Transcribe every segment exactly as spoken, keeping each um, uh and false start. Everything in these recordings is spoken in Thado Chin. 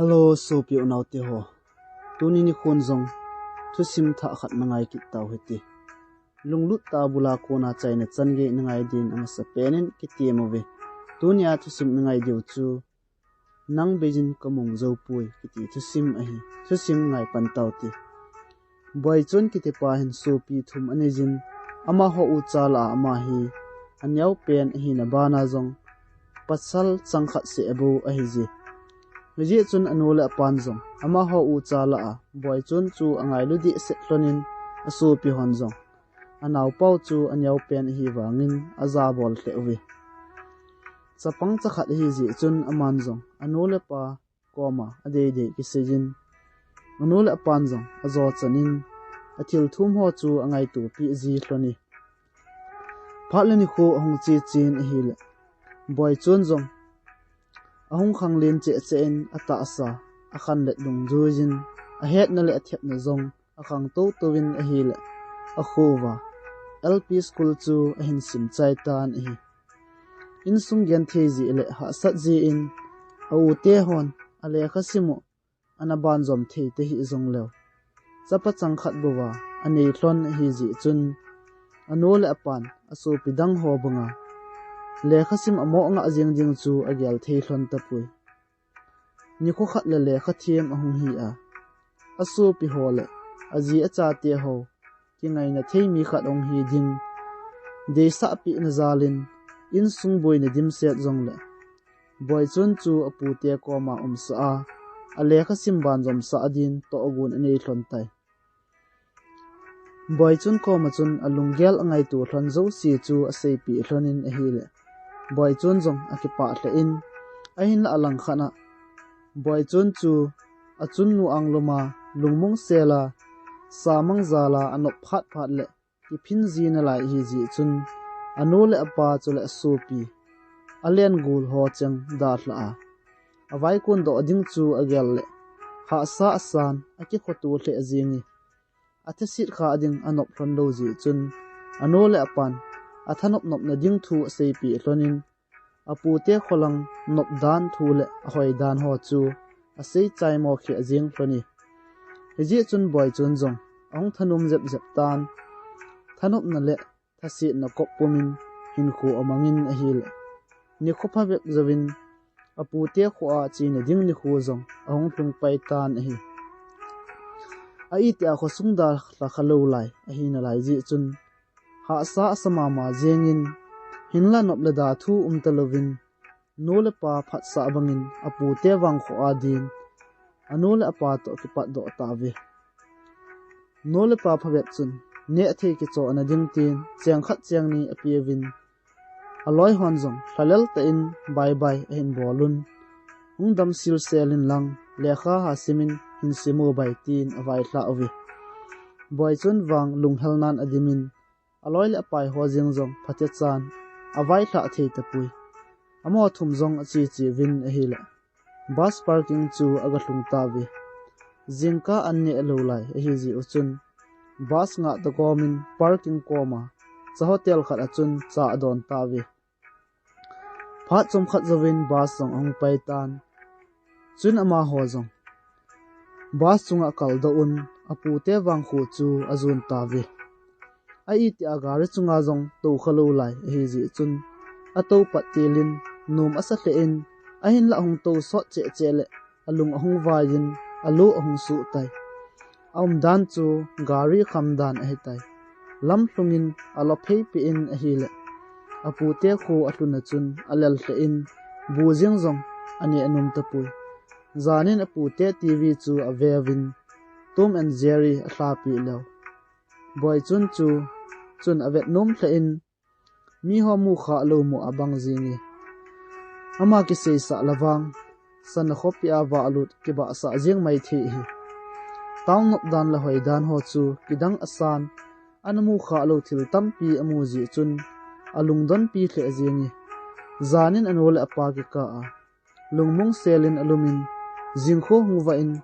Hello, sopi unaute ho. Tuni nikhon jong thusim thah khat nangai kit tau hite. Lunglut tah bula kona chaina chan gei nangai din amasapen in kitem uve. Tunia thusim nangai diu chu Nang beiyin kamong joupoi kiti thusim ahi. Thusim ngai pan taute. Boichon kitipa hin sopi thum aneiyin, amaho ucha lah a ama hi aneopen ahina bana jong pasal chang khat seh abou ahije. Hijeh chun anu le apan jong amaho ucha lah a Boichon chu angailu dehset lhonin, asopi hon jong anaopau chu aneopen ahi vangin ajabol lheh uve. Chapang chakhat ahijeh chun aman jong anu le apa koma adeidei kiseiyin, anu le apan jong ajo chanin athil thum ho chu angaitopeh ji lhone. Phat le nikho ahung chechen ahile, Boichon jong ahung khanglen cheh cheh in atahsa akhanlet dungjuiyin, ahetna le athepna jong akhangtou touvin ahile, akhouva L P school chu ahin simchai tan ahi. Insung genthei jeh le hahsat jeh in, aute hon alekha simu ana banjom thei tahih jongleu, chapa chang khat bouva anei lhon ahijeh chun, anu le apan asopi dang ho banga lekha sim amo ngah jeng ding chu agel thei lhon tapoi. Nikho khat le lekha them ahung hi a, asopi ho le aji achate ho kingaina thei mi khat ahung hi ding deisahpehna jalin, insung boina dimset jongle Boichon chu apute koma umsah a, alekha sim banjomsah din tohgon anei lhon tai. Boichon koma chun alunggel angaito lhon jouse chu aseipeh lhonin ahile, Boichon jong akipah lheh in, ahinlah alangkhat a Boichon chu achunnu angloma lungmong sela, samang jala anop phat phat le kiphin ji nalai ahijeh chun, anu le apa chule asopi alen gol ho cheng dalhah a, avaikondoh ding chu agel le, hahsa asan, akikhoto lheh jenge. Athaset kha ding anop lhon lou jeh chun, anu le apan athanop nopna ding thu aseipeh lhonin, apute kholang nop dan thu le ahoi dan ho chu asei chaimo kheh jeng lhone. Hijeh chun Boichon jong ahung thanom jep jep tan, thanopna le thasetna kop pumin hinkho amangin ahile, nikho phabep jouvin apute khoa chena ding nikho jong ahung lhung pai tan ahi. A itia khosung dalha kha lou lai ahi nalai jeh chun, hahsa asa mama jengin, hinla nop le da thu umtalouvin, nu le pa phatsah bangin apute vangkho a din anu le apa toh kipatdoh tauve. Nu le pa phabep chun nehthei kichohna ding tin cheng khat cheng ni apeuvin, aloi hon jong lhalel tah in bye bye ahin bolun, hung dam silsel in lang, lekha ha simin hin simu bai tin availhah uve. Boichon vang lunghelnan adimin, aloi le apai ho jeng jong phatechan availhah thei tapoi. Amaho thum jong acheche uvin ahile, bus parking chu agalhung tauve. Jingkah an neh lou lai ahijeh u chun, bus ngah toh komin parking koma cha hotel khat a chun cha adon tauve. Phat chomkhat jouvin bus jong ahung pai tan. Chun amaho jong bus chunga akaldoh un, apute vangkho chu ajon tauve. A itia gari chunga jong toukha lou lai ahijeh chun, atou pattelin, nom asa lheh in, ahinlah hung tou sot cheh cheh le alung ahung vaiyin, alu ahung suh tai. Aumdan chu gari khamdan ahitai. Lamlhungin alophei peh in ahile, apute kho alhun a chun alel lheh in, bu jeng jong aneh nom tapoi. Janin apute TV chu aveuvin, Tom and Jerry alhapeh leu, Boichon chu chun avet nom lheh in, miho mukhah lou mu abang jenge. Ama kiseisah la vang, sana khopia vahlut kibahsah jeng maithei ahi. Town nopdan le hoidan ho chu kidang asan, ana mukhah lou thil tampi amu jeh chun alungdonpi lheh jenge. Janin anu le apa kikah a, lungmong selin alumin, jingkho hung vah in,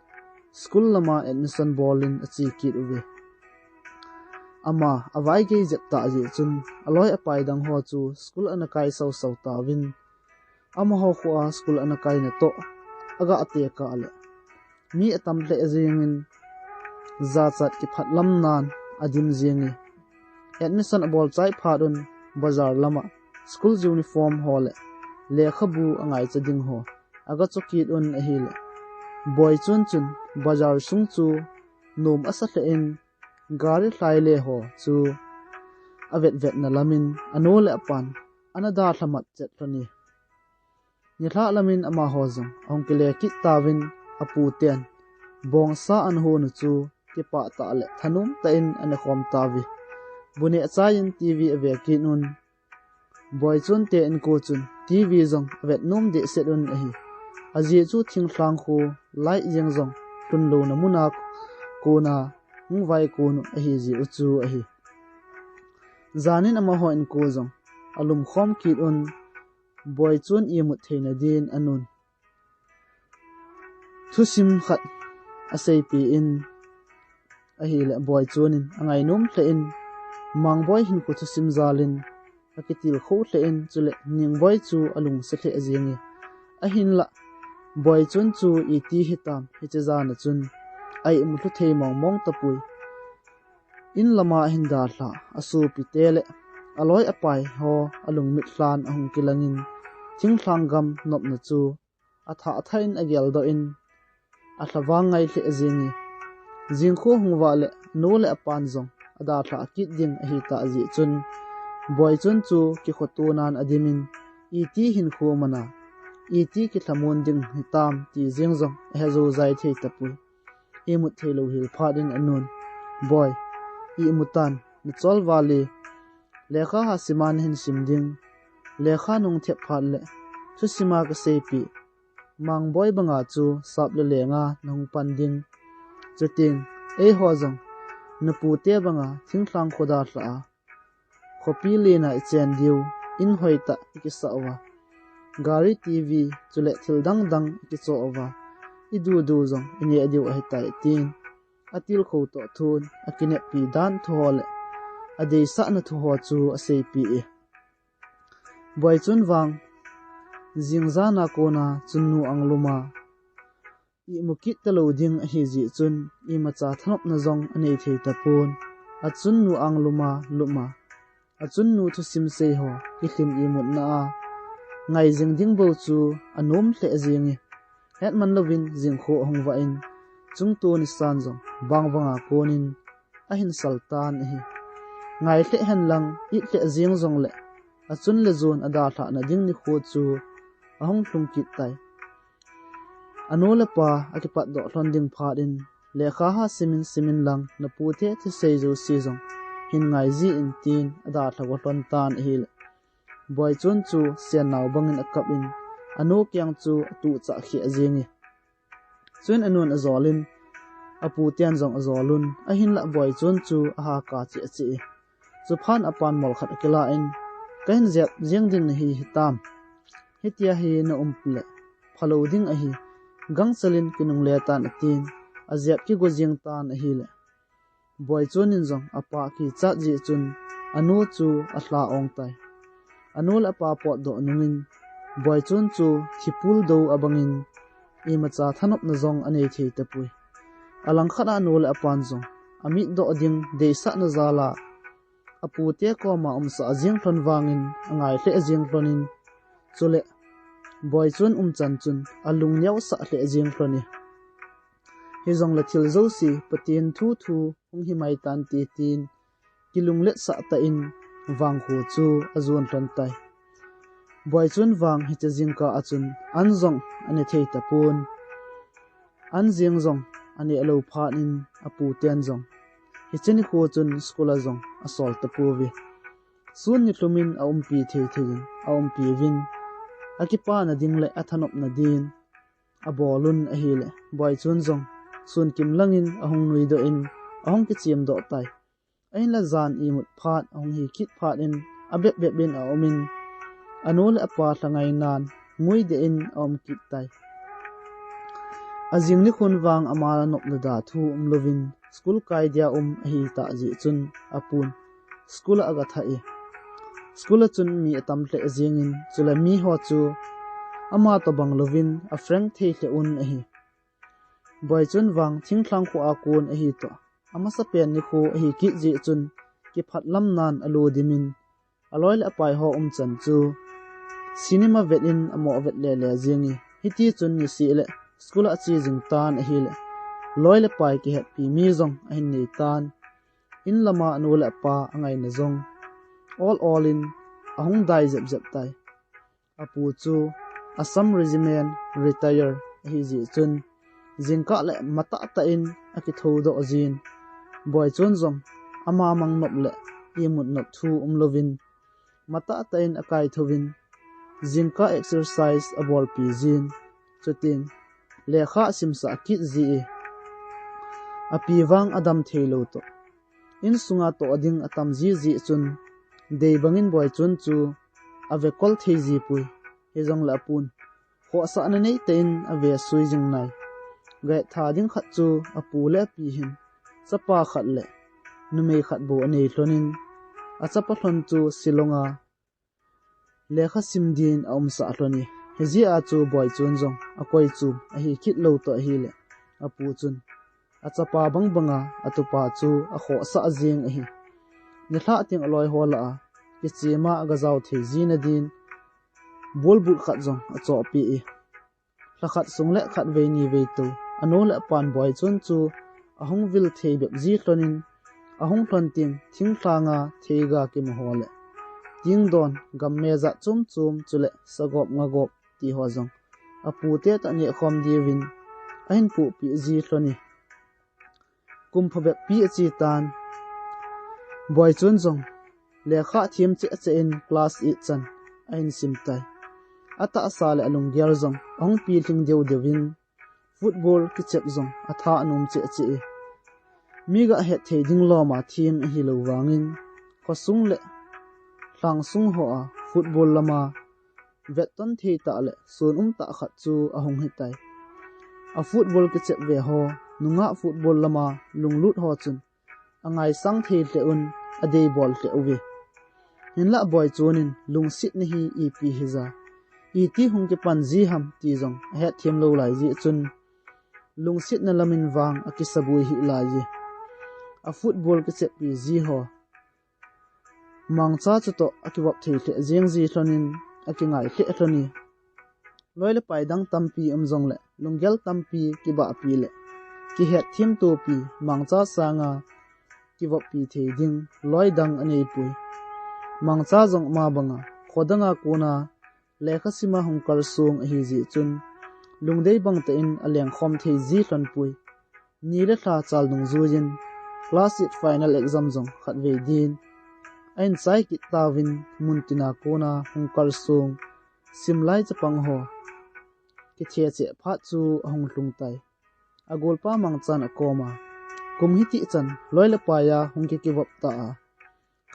school lama admission bolin ache kit uve. Ama avaigei jep tah jeh chun, aloi apai dang ho chu school ana kai sausau tauvin, amaho khoa school ana kaina toh aga tekah le, Mi atam lheh jingin jachat kiphat lam nan adim jinge. Admission abol chai phat un bazar lama school uniform ho le lekhabu angaicha ding ho aga chokit un ahile, Boichun chun bazar sung chu nom asa lheh in gari lhai le ho chu avet vetna lamin anu le apan ana dalha mat chet lhon e. Nilhah lamin amaho jong ahung kile kit tauvin apu ten bongsa ana hon u chu kipah tah le thanom tah in ana khom tauve. Bu neh chai in TV ave kit un Boichun te inko chun TV jong avet nom dehset un ahi. Ajeh chu thinglhang khu light jeng jong lhun louna muna kona hung vai kon u ahi jeh u chu ahi. Janin amaho inko jong alum khom kit un Boichun imut theina din anun thusim khat aseipeh in ahile Boichun in angainom lheh in Mangboi hinkho thusim jalin akitilkhou lheh in chule Ningboi chu alungset lheh jinge. Ahinlah Boichun chu iti hitam hiche jana chun a-imu lhu thei mong mong tapoi. In lama ahin dalha, asopi te le aloi apai ho alungmit lhan ahung kilangin, thinglhang gam nopna chu athah thah in ageldoh in, alhavang ngai lheh jinge. Jingkhu hung vah le anu le apan jong adalhah kit ding ahitah jeh chun, Boichun chu kikhoto nan adimin, iti hinkho mana, iti kilhamon ding hitam ti jeng jong ahe jou jai thei tapoi. Imut theilou hel phat in anun, Boi, imutan, nachol val e, lekha ha sima nahin sim ding, lekha nahung thep phat le thusima kaseipeh Mangboi banga chu sap le lenga nahung pan ding. Chuteng eiho jong napute banga thinglhang kho dalhah a khopi lena ichen diu, in hoitah ikisah uva, gari, TV chule thil dang dang ikichoh uva, idu du jong ineh diu ahitai, tin atilkhou toh thun akineppi dan thu ho le adeisahna thu ho chu aseipeh e. Boichun vang jing jana kona chunnu angluma imu kit talou ding ahi jeh chun imacha thanopna jong anei thei tapon. Achunnu angluma luma achunnu thusim sei ho kilhim imutna a ngai jing ding bou chu anom lheh jinge. Hetman louvin jingkhu ahung vah in, chungto nisan jong bang vanga konin ahin sal tan ahi. Ngai lheh hen lang, it lheh jeng jongle achun le jon adalhahna ding nikho chu ahung lhung kit tai. Anu le apa akipatdoh lhon ding phat in, lekha ha simin simin lang, napute thusei jouse jong hin ngai jin, tin adalha go lhon tan ahile, Boichun chu sennao bangin akap in, anu kiang chu atuhchah kheh jenge. Chuin anun ajolin, apu ten jong ajolun, ahinlah Boichun chu ahaka cheh cheh e. Chuphat apan mol khat akilan, kahin jep jeng ding nahi hitam. Hitia hi naum le phalou ding ahi, gangchalin kinungle tan, atin, ajep kigo jeng tan ahile, Boichun in jong apa kichat jeh chun anu chu alha ong tai. Anu le apa potdoh nungin Boichun chu thipul do abangin imacha thanopna jong anei thei tapoi. Alangkhat a anu le apan jong amitdoh ding deisahna jal a apute koma umsah jeng lhon vangin angai lheh jeng lhonin, chule Boichun umchan chun alungneosah lheh jeng lhon e. Hijongle thil jouse Pathen thu thu hung himai tante, tin kilungletsah tah in vangkho chu ajon lhon tai. Boichun vang hiche jingkah a chun an jong ane thei tapon. An jeng jong aneh lou phat in apu ten jong hiche nikho chun school a jong asol tapouve. Sun nilhum in aumpi thei thei in aumpi uvin, akipana ding le athanopna din abolun ahile, Boichun jong sun kim langin ahung nuidoh in ahung kichemdoh tai. Ahinla jan imut phat ahung hi kit phat in abep bep in aumin, anu le apa lhangai nan nguideh in aum kit tai. Ajing nikhon vang ama nop le da thu umlouvin school kai dia um ahitah jeh chun apun school a agatha e. School a chun mi atam lheh jengin, chule miho chu ama tobang louvin afrank thei lheh un ahi. Boichun vang thinglhang kho a kon ahi toh, amasapen nikho ahi kit jeh chun kiphat lamnan alo dimin, aloi le apai ho umchan chu cinema vet in amoh vet lele jing e. Hiti chun niseh le school a ache jing tan ahile, loi le pai kihetpi mi jong ahin nei tan. In lama anu le apa angaina jong ol ol in ahung dai jep jep tai. Apu chu Assam Regiment retire ahi jeh chun, jingkah le matah tah in akithoudoh jin, Boichun jong ama mang nop le imut nop thu umlouvin, matah tah in akaithouvin, jingkah exercise abolpi jin, chutin lekha asimsah kit ji e. Api vang adam theilou toh, insung'a toh ding atam ji jeh chun, dei bangin Boichun chu avekol thei jipoi. Hijongle apun khohsahna neitah in avesui jing nai. Gahetha ding khat chu apu le api hin chapa khat le numei khat bou anei lhonin, achapa lhon chu Shillong a lekha sim din aumsah lhon e. Hijeh a chu Boichun jong akoi chom ahi kit lou toh ahile, apu chun achapa bang banga atupa chu akhohsah jeng ahi. Nilhah teng aloi ho lah a kichema agajao thei jina din bolbut khat jong achohpeh e. Lhakhat sung le khatvei nivei tou, anu le apan Boichun chu ahung vil thei bep ji lhonin, ahung lhon teng thinglhanga theiga kimu ho le tingdon gamme jat chom chom chule sagop ngagop ti ho jong apute toh nehkhom diuvin ahin pohpeh ji lhon e. Kum phabep pi ache tan, Boichun jong lekha them cheh cheh in class eight chan ahin sim tai. Atahsa le alunggel jong ahung pilhing deu deuvin, football kichep jong atha anom cheh cheh e. Mi gahet thei ding loma them ahilou vangin, khosung le lhangsung hoa football lama vetton thei tah le sun um tah khat chu ahung hitai. A football kichep ve ho, nungah football lama lunglut ho chun angaisang thei lheh un, adeibol lheh uve. Hinlah Boichun in lungsetna hi ipi hija, iti hung kipan ji ham ti jong ahetthem lou lai jeh chun, lungsetna lamin vang akisaboi hih laiye. A football kicheppi ji ho mangcha chutoh akivop thei lheh jeng ji lhonin, akingai lheh lhon e. Loi le pai dang tampi um jongle, lunggel tampi kibahpi le kihetthem topi mangcha sanga kivoppi thei ding loi dang aneipoi. Mangcha jong ama banga khodanga kona lekha sima hung kalsong ahi jeh chun, lungdei bangtah in alengkhom thei ji lhonpoi. Ni le lha chal dungjuiyin class eight final exam jong khatvei din ahin chai kit tauvin, muntina kona hung kalsong simlai chapang ho kithe cheh phat chu ahung lhung tai. Agolpa mangchan akoma, kum hitih chan loi le paiya hung kikivop ta a,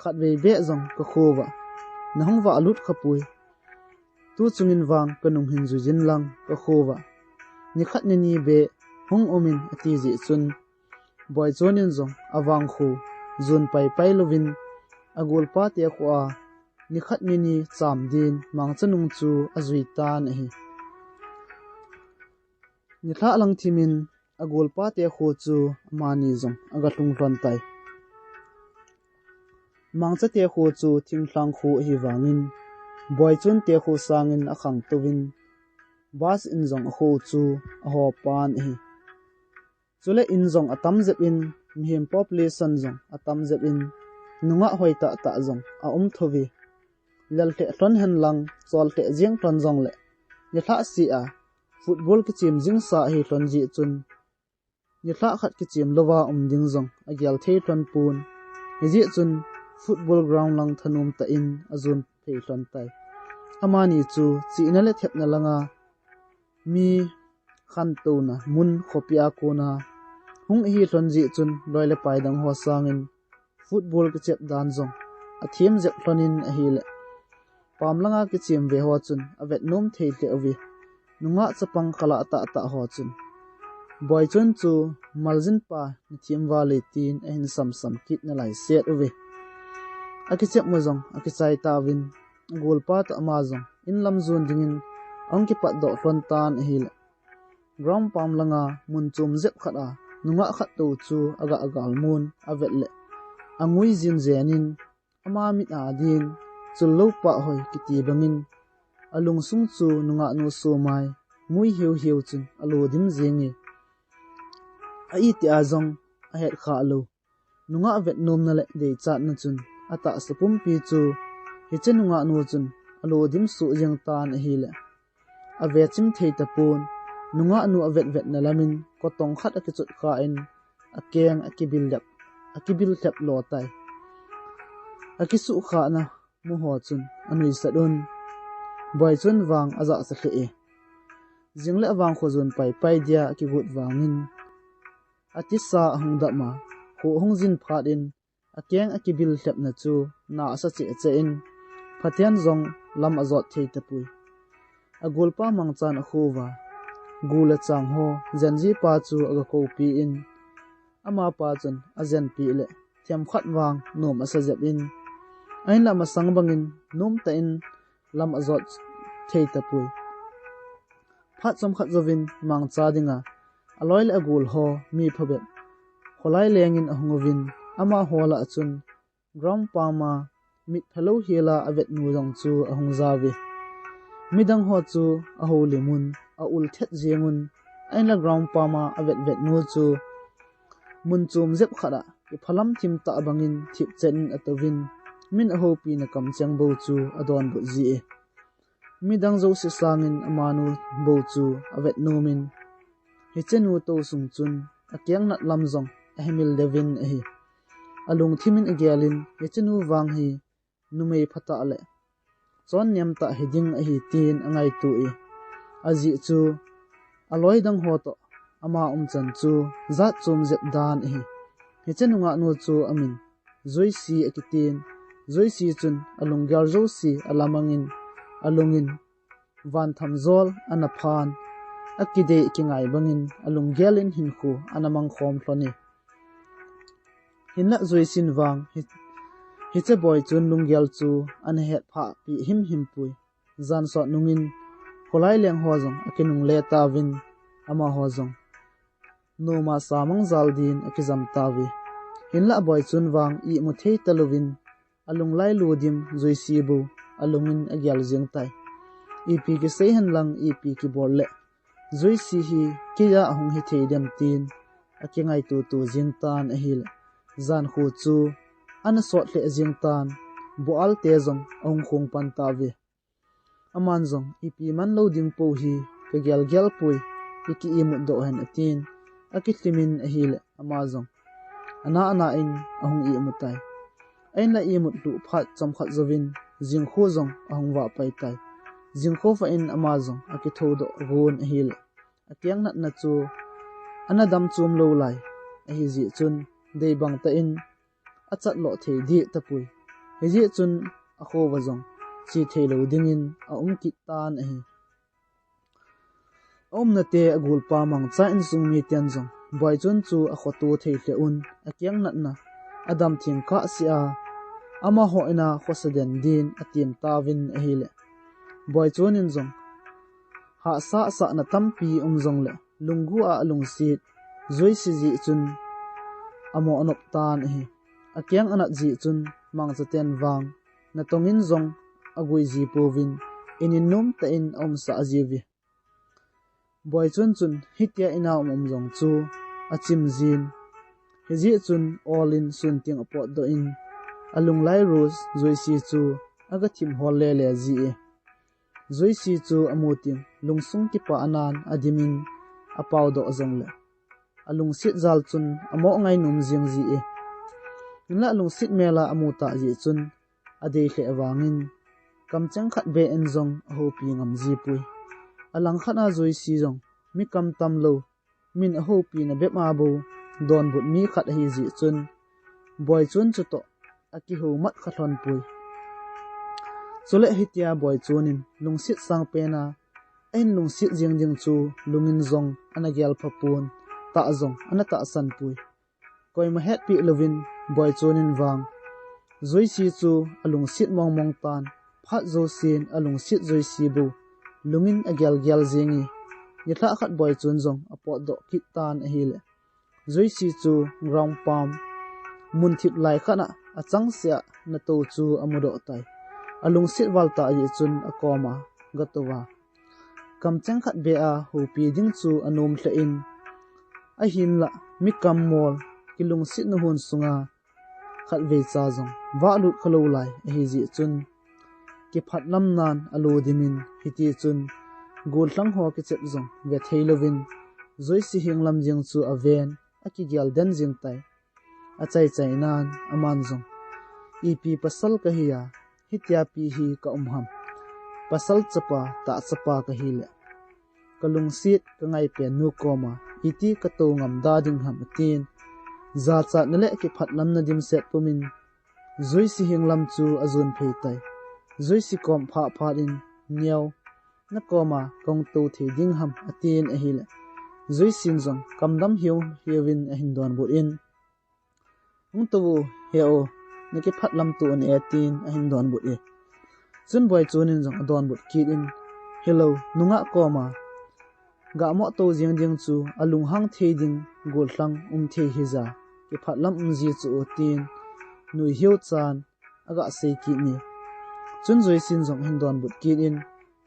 khatvei beh jong kakhouva nahung vahlut khapoi. Tuchungin vang kanung hin juijin lang kakhouva nikhat nini beh hung umin, ati jeh chun, Boichun in jong avangkhou jun paipai louvin, agolpate khoa nikhat nini cham din mangcha nung chu ajui tan ahi. Nilhah lang thimin agolpate kho chu amani jong agalhung lhon tai. Mangchate kho chu thinglhang kho ahivangin, Boichunte kho sangin akhangtouvin, bus in jong akho chu ahopan ahi. Chule in jong atam jep in, mihem population jong atam jep in, nungah hoi tahtah jong aum thouve. Lel lheh lhon henlang, chol lheh jeng lhon jongle, nilhah sea football kichem jingsa ahi lhon jeh chun, nilhah khat kichem louva um ding jong agel thei lhon pon. Hijeh chun football ground lang thanom tah in ajon phei lhon tai. Amani chu chihna le thepna langa mi khantouna mun khopia kona hung ahi lhon jeh chun, loi le pai dang ho sangin football kichep dan jong athem jep lhonin ahile, pam langa kichem ve ho chun avetnom thei lheh uve. Nungah chapang khalah tahtah ho chun, Boichun chu maljin pa nathem vale tin ahin samsam kit nalai set uve. Akichep mu jong akichai tauvin, agolpa toh ama jong in lam jon dingin ahung kipatdoh lhon tan ahile, Ground pam langa mun chom jep khat a nungah khat tou chu aga agal mun avet le angui jin jenin ama mit a din chul lou pah hoi kiti bangin alungsung chu nungah nu sumai ngui hiu hiu chun alo dim jing e. A iti a jong ahet kha lou. Nungah vet nomna le deichatna chun atahsa pumpi chu hiche nungah nu chun alo dim suh jeng tan ahile. Ave chim thei tapon, nungah nu avet vetna lamin kotong khat akichot kha in akeng akibil lep, akibil lep lo tai. Akisuh khana muho chun anuisat un. Boichun vang ajahsa lheh e. Jing le avang khojon pai pai dia akigot vangin atisa ahung dam a, kho ahung jin phat in akeng akibil lhepna chu na asa cheh cheh in, Pathen jong lam ajot thei tapoi. Agolpa mangchan akhuva gul le chang ho jenji pa chu aga koupi in, amapa chun ajenpi le themkhat vang nom asa jep in, ahinla masang bangin nomtah in lam ajot thei tapoi. Phat chomkhat jouvin mangcha dinga aloi le agol ho mi phabep kholai lengin ahung uvin, amaho lah a chun ground pam a mit phalou hela avet nu jong chu ahung jao ve. Midang ho chu ahoulim un, aul thet jeng un, ahinla ground pam a avet vet nu chu mun chom jep khat a kiphalam thim tah bangin thipchen in atouvin, min ahoupina kamcheng bou chu adonbut ji e. Midang jouse sangin amanu bou chu avet nomin, hiche nu tou sung chun akeng nat lam jong ahemil deuvin ahi. Alungthim in agelin, hiche nu vang hi numei phatah le chon nemtah hiding ahi tin angaito e. Ajeh chu aloi dang ho toh ama umchan chu jat chom jep dan ahi. Hiche nungah nu chu amin Joyce akitin, Joyce chun alunggel jouse alamangin, alungin vantham jol ana phan, akidei kingai bangin alunggel in hinkho ana mangkhom lhon e. Hinlah Joyce in vang hi, hiche Boichun lunggel chu ana hetphah pi himhim poi. Jan sot nungin kholai leng ho jong akinungle tauvin, amaho jong noma samang jal din akijam tauve. Hinlah Boichun vang imu thei talouvin alunglai ludim Joyce bou alungin agel jeng tai. Ipi kisei henlang ipi kibol le Joyce hi keija ahung hithei dem tin akingaito to jeng tan ahile, jankho chu ana sot lheh jeng tan, Boal te jong ahung khong pan tauve. Aman jong ipi man lou ding pou hi kagelgel poi, iki imut doh hen atin, akilhimin ahile ama jong ana ana in ahung imut tai. Ahinlah imut lhuh phat chomkhat jouvin jingkho jong ahung vah pai tai. Jingkho vah in ama jong akithoudoh gon ahile, akeng natna chu ana dam chom lou lai ahijeh chun, dei bangtah in achat loh thei deh tapoi. Hijeh chun akhouva jong che thei lou dingin aum kit tan ahi. Aumnate agolpa mangcha insung miten jong Boichun chu akhoto thei lheh un, akeng natna adam theng kahsea, amaho ina khosa den din atem tauvin ahile, Boichun in jong hahsa asahna tampi um jongle, lunggel a alungset Joyce jeh chun amo anop tan ahi. Akeng anat jeh chun mangchaten vang natongin jong aguiji pouvin, inin nomtah in aumsah jiuve. Boichun chun hitia ina um um jong chu achim jin, hijeh chun olin sun teng apotdoh in, alunglai Rose Joyce chu aga thim hol lele ji e. Joyce chu amu teng lungsung kipah anan adimin apaodoh jongle, alungset jal chun amo ngainom jeng ji e. Hinlah lungset mel a amu tah jeh chun adei lheh vangin, kamcheng khat beh in jong ahoupi ngam jipoi. Alangkhat a Joyce jong mi kamtam lou, min ahoupina bep a bou donbut mi khat ahijeh chun, Boichun chutoh akihoumat kha lhon poi. Chule hitia Boichun in lungset sangpen a ahin lungset jeng ding chu lungin jong ana gelpha pon, tah jong ana tahsan poi. Koima hetpeh louvin Boichun in vang Joyce chu alungset mongmong tan, phat jousen alungset Joyce bou lungin agelgel jenge. Nilhah khat Boichun jong apotdoh kit tan ahile, Joyce chu ground palm mun thip lai khat a achangseh a nato chu amudoh tai. Alungset val tah jeh chun akoma gatou a, kamcheng khat beh a houpi ding chu anom lheh in, ahinlah mi kammol kilungsetna hun sunga khatvei cha jong vahlut khalou lai ahi jeh chun, kiphatlamnan alo dimin, hitichun gollhang ho kichep jong vethei louvin, Joyce heng lam jeng chu aven, akigel den jeng tai. Achaina in aman jong, ipi pasal kahi a, hitia pi hi ka um ham. Pasal chapa, tah chapa kahi le, kalungset kangaipen nu koma iti katou ngam da ding ham, atin. Jachatna le kiphatlamna dimset pumin, Joyce heng lam chu ajon phei tai. Joyce kom phah phat in, Neo, nakoma kahung tou thei ding ham, atin ahile, Joyce in jong kamdam hiu hiuvin ahin donbut in, Hung tou u, he u, nakiphatlam tou un e, tin ahin donbut e. Chun Boichun in jong adonbut kit in, Hello, nungah koma gah moh tou jeng ding chu alunghang thei ding gollhang um thei hija, kiphatlam um ji chu u, tin nuihiu chan agah sei kit ni. Chun Joyce in jong ahin donbut kit in,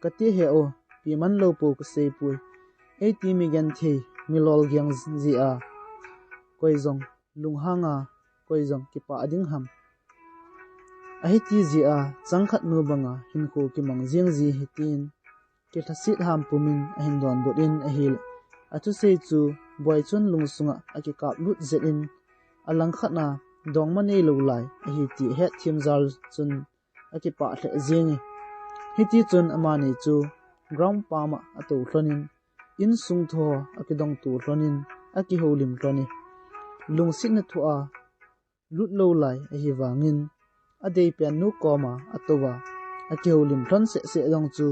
Kati he u, pi man lou pou kasei poi. Eiti mi genthei, mi lolgeng jeh a koi jong lunghang a, koi jong kipah ding ham. Ahiti jeh a changkhat nu banga hinkho kimang jeng ji hi, tin kilhaset ham pumin ahin donbut in ahile, athusei chu Boichun lungsunga akikap lut jeh in, alangkhat a dongma neilou lai ahi ti ahet thim jal chun akipah lheh jeng e. Hitichun amani chu ground palm a atou lhon in, insung thu akidong tou lhon in, akihoulim lhon e. Lungsetna thu a lut lou lai ahi vangin, adeipen nu koma atou a, akihoulim lhon seh seh jong chu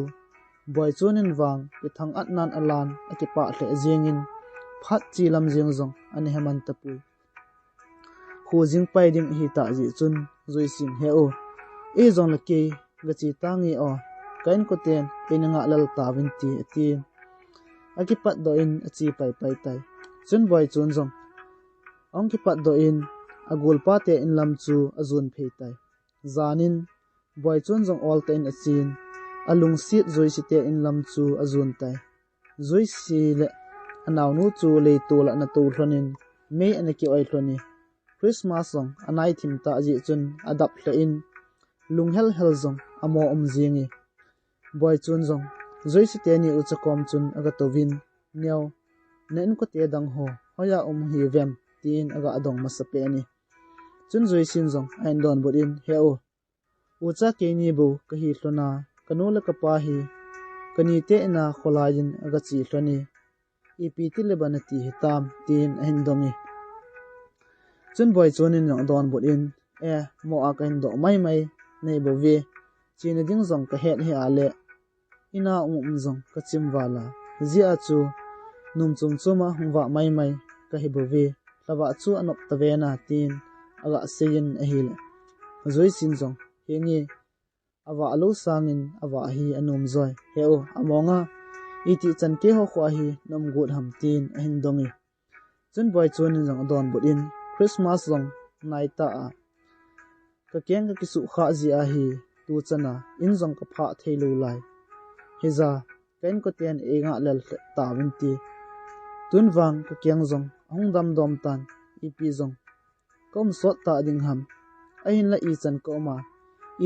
Boichun in vang kithang-atnan alan akipah lheh jeng in, phat chi lam jeng jong ana he man tapoi. Kho jing pai ding ahi tah jeh chun Joyce in, He u, ei jong le kei gache tange o, ka inkoten eina ngah lel tauvin te, atin. Akipatdoh in ache paipai tai. Chun Boichun jong ahung kipatdoh in, agolpa te in lam chu ajon phei tai. Jan in Boichun jong oltah in achen, alungset Joyce te in lam chu ajon tai. Joyce le anaonu chu leitol a ana tou lhon in, mei ana ki-oi lhon e. Christmas jong anai thim tah jeh chun adap lheh in, lunghel hel jong amo um jeng e. Boichun jong Joyce teni ucha kom chun agatouvin, Neo, na inkote dang ho hoiya um hiuvem, tin aga dong masapen e. Chun Joyce in jong ahin donbut in, He u, ucha keini bou kahi lhon a, kanu le kapa hi kanite ina kholai in agache lhon e, ipi tile ban nati hitam, tin ahin dong e. Chun Boichun in jong adonbut in, E, mo a kahin doh maimai nahi bouve, chena ding jong kahet hih a le, ina um um jong kachim val a, hijeh a chu nom chom chom a hung vah maimai kahi bouve, lhavah chu anop tave na, tin aga seiyin ahile, Joyce in jong, Henge, avah lou sangin avah hi anom joi. He u, amonga, itih chan keiho khoa hi na um got ham, tin ahin dong e. Chun Boichun in jong adonbut in, Christmas jong naitah a, kakeng kakisuhkhah jeh ahi, tuchan a in jong kaphah theilou lai. Hija, ka inkoten eingah lel lheh tauvin te. Tun vang kakeng jong ahung damdom tan, ipi jong kaum sot ta ding ham. Ahinla ichan kaum a,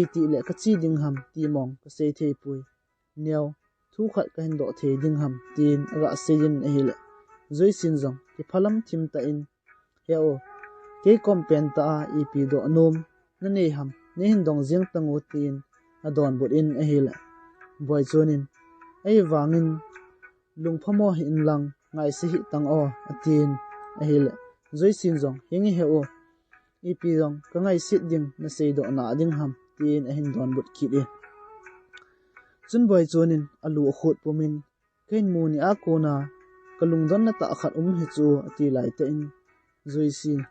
itile kache ding ham ti mong kasei thei poi. Neo, thu khat kahin doh thei ding ham, tin aga seiyin ahile, Joyce in jong kiphalam thim tah in, He u, kei kom pentah a ipi doh nom nanei ham, neihin dong jeng tang u, tin adonbut in ahile, Boichun in, Ahivangin lungphamo hih in lang ngaise hih tang o, atin ahile, Joyce in jong, Henge he u, ipi jong kangaiset ding naseidoh na ding ham, tin ahin donbut kit e. Chun Boichun in alu akhut pumin, Kahin mu nia kona kalungdonna tah khat um hi chu, ati laitah in, Joyce in,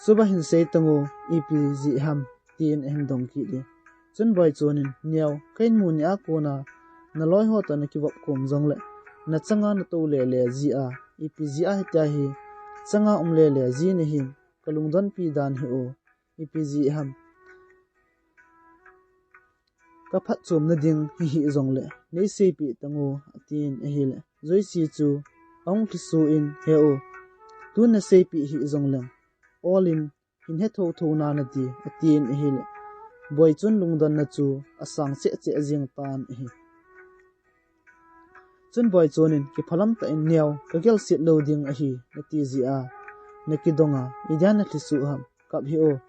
Chuba hin sei tang u, ipi jeh ham, tin ahin dong kit e. Chun Boichun in, Neo, kahin mu nia kona naloi ho toh nakivop khom jongle, nachanga natou lele jia, ipi jia hitia hi changa um lele ji nahin, kalungdonpi dan hi o, ipi ji ham. Kaphatchomna ding hihi jongle, neiseipeh tan o, atin ahile. Joyce chu ahung lhiso in, he o, tun naseipeh hih jongleng, Olin hin he thotho na nati, atin ahile. Boichun lungdonna chu asang cheh cheh jeng tan ahi. Chun Boichun in, kiphalam tah in Neo, kagelset lou ding ahi, nati jia, nakidonga, idia nalhiso ham, kap hih o,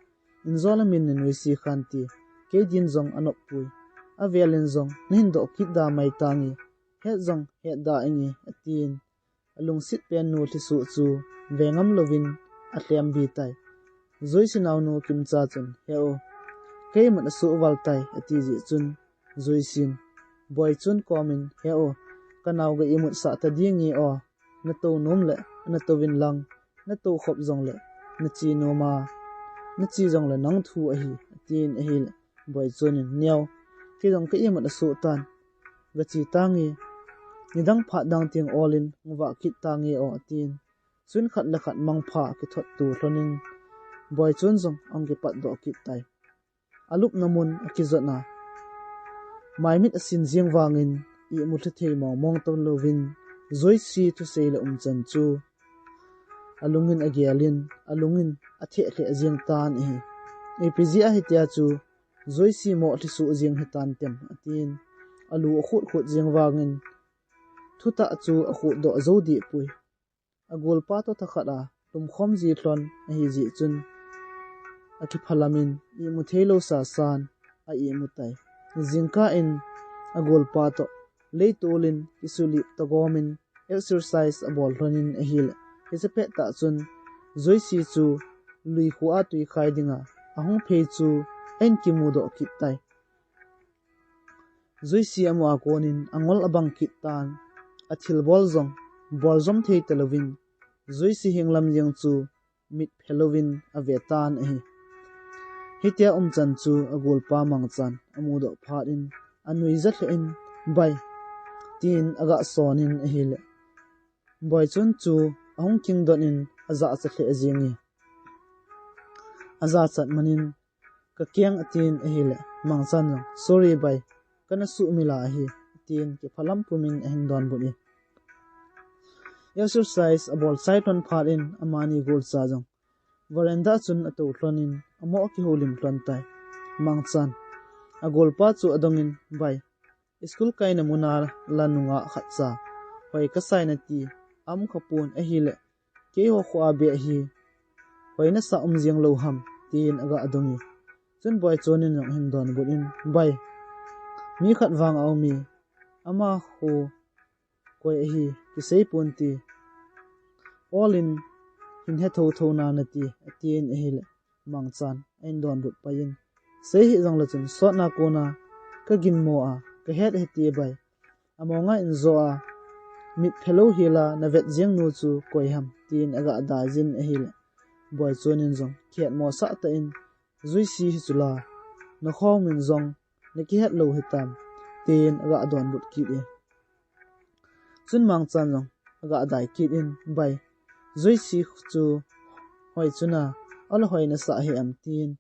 injol a min nanuisat khan ti, kei din jong anop poi. Avel in jong, nahin doh kit da mai tange, het jong het da inge, atin. Alungset pen nu lhiso chu vengam louvin alhem bi tai. Joyce naonu Kimcha chun, he o, ka imut asoh val tai, ati jeh chun, Joyce in Boichun komin, he o, kanao ga imut sah ta ding e o, natou nom le natou vin lang, natou khop jongle nache nom a, nache jongle nang thu ahi, atin ahile. Boichun in, Neo, kei jong ka imut asoh tan, gache tange, nidang phat dang teng Olin hung vah kit tange o, atin. Chun khat le khat mangpha kithot tu lhonin, Boichun jong ahung kipat doh kit tai. Alupna mun akijot a, maimit asin jeng vangin, imut lha thei mong mong talouvin, Joyce thusei le umchan chu alungin agelin, alungin atheh lheh jeng tan ahi. Ipi jeh a hitia chu Joyce mo lhiso jeng hitan tem, atin. Alu akhut khut jeng vangin, thutah chu akhut doh jou deh poi. Agolpa toh thakhat a lumkhom ji lhon ahi jeh chun, akiphalam in imu thei lou sasan a imu tai. Jingkah in agolpa toh leitol in kisulip tagom in exercise abol lhonin ahile. Hiche pettah chun Joyce chu lui khu a tui khai dinga ahung phei chu ahin kimu doh kit tai. Joyce amu a konin angol abang kit tan, athilbol jong bol jom thei talouvin, Joyce henglam jeng chu mit phe louvin ave tan ahi. Hitia umchan chu agolpa Mangchan amu doh phat in anuija lheh in, Bai, tin aga son in ahile. Boichun chu ahung kingdon in ajachat lheh jeng e. Ajachat man in, ka keng, atin ahile, Mangchan jong, Sorry bai, kana suhmil ahi, atin kiphalam pumin ahin donbut e. Exercise abol chai lhon phat in amani golcha jong veranda chun atou lhonin amo akihoulim lhon tai. Mangchan agolpa chu adongin, Bai, school kaina muna la nunga khatcha hoi kasai nati, aum khapon ahile, keiho khoa beh hi hoi nasa um jeng lou ham, tin aga dong e. Chun Boichun in jong ahin donbut in, Bai, mi khat vang aum e, ama khu koi ahi kisei ponte, Olin hin he thotho na nati, atin ahile, Mangchan ahin donbut pai in, Sei hih jongle chun sotna kona kaginmo a kahet hite bai, amonga injo a mit phelou hela navet jeng nu chu koi ham, tin aga daijin ahile, Boichun in jong kihetmosah tah in, Joyce hi chula, nakhom in jong nakihet lou hitam, tin aga donbut kit e. Chun Mangchan jong aga dai kit in, Bai, Joyce chu hoi chuna, ala hoi nasah hi am, tin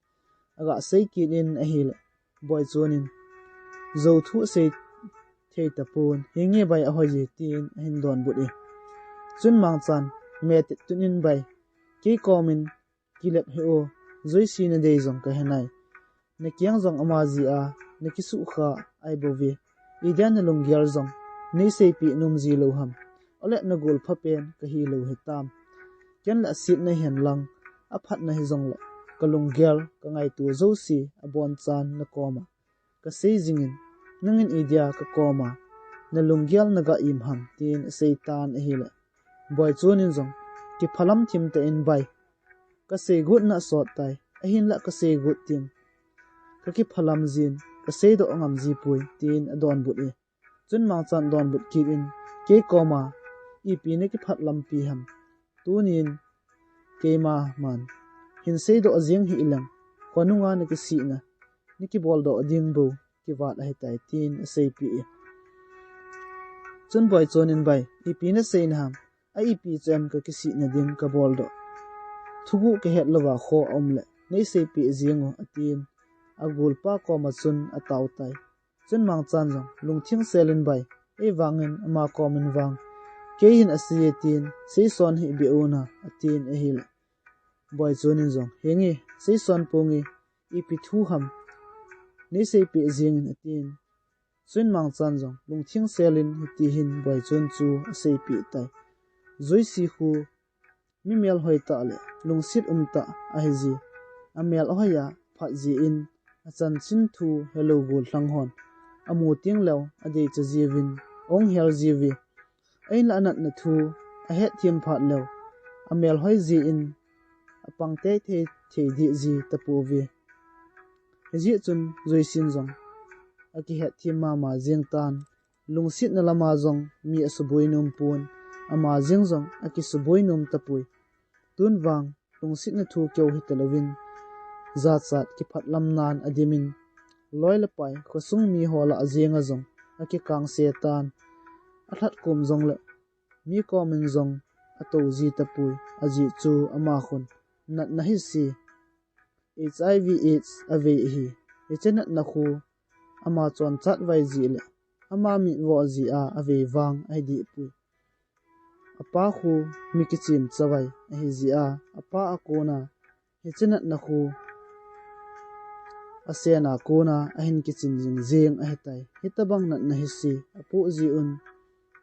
aga sei kit in ahile, Boichun in, Jou thu sei thei tapon, hinge bai, ahoi e, tin ahin donbut e. Chun Mangchan metit tun in, Bai, kei komin kilep hih o, Joyce nadei jong kahe nai. Nakeng jong ama jeh a nakisukha ahi bouve. Idia nalunggel jong neiseipeh nom ji lou ham. Ole nagol phapen kahi lou hitam. Ken le asetna hen lang, aphatna hijongle kalunggel kangaito jouse abonchan nakoma kasei jingin, nangin idia kakoma nalunggel naga im ham, tin asei tan ahile, Boichun in jong kiphalam thim tah in, Bai, kasei gotna asot tai, ahinla kasei got teng kakiphalam jin, kaseidoh ngam ji poi, tin adonbut e. Chun Mangchan donbut kit in, Kei koma ipi nakiphat lampi ham? Tunin keiman hin seidoh jeng hih leng, khonunga nakisihna nakiboldoh ding bou kivat ahitai, tin aseipeh e. Chun Boichon in, "Bai, ipi nasei naham? A ipi chu em kakisih nading kabol doh? Thuguh kahet louva kho aum le, neiseipeh jeng o," atin, agolpa koma chun atao tai. Chun Mangchan jong lungthim sel in, "Bai, eivangin ama komin vang kei hin asei e tin, seison hih beh un," atin ahile, Boichon in jong, "Henge, seison ponge, ipi thu ham, neiseipeh jeng in," atin. Chun Mangchan jong lungthim sel in hiti hin Boichon chu aseipeh tai. Joyce khu mi melhoi tah le lungset um tah ahiji. Amel ahoi a phat jeh in achanchin thu helou gollhang hon amu teng leu adeicha jiuvin ahung hel jiuve. Ahinla anatna thu ahetthem phat leu, amelhoi jeh in apang teitei thei deh ji tapouve. Hijeh chun Joyce in jong akihetthem mama jeng tan, lungsetna lama jong mi asuboi nom pon, ama jeng jong akisuboi nom tapoi. Tun vang lungsetna thu keu hitalouvin, jachat kiphatlamnan adimin, loi le pai, khosung miho lah a jenga jong akikangse tan. Alhat kom jongle mi komin jong atou ji tapoi, ajeh chu ama khun natna hise, H I V AIDS avei ahi. Hiche natna khu ama chonchat vai jeh le ama mitvo jeh a avei vang ahi dehpoi. Apa khu mi kichim chavai ahi jeh a, apa a kona hiche natna khu asen a kona ahin kichim jing jeng ahitai. Hitobang natna hise apoh jeh un,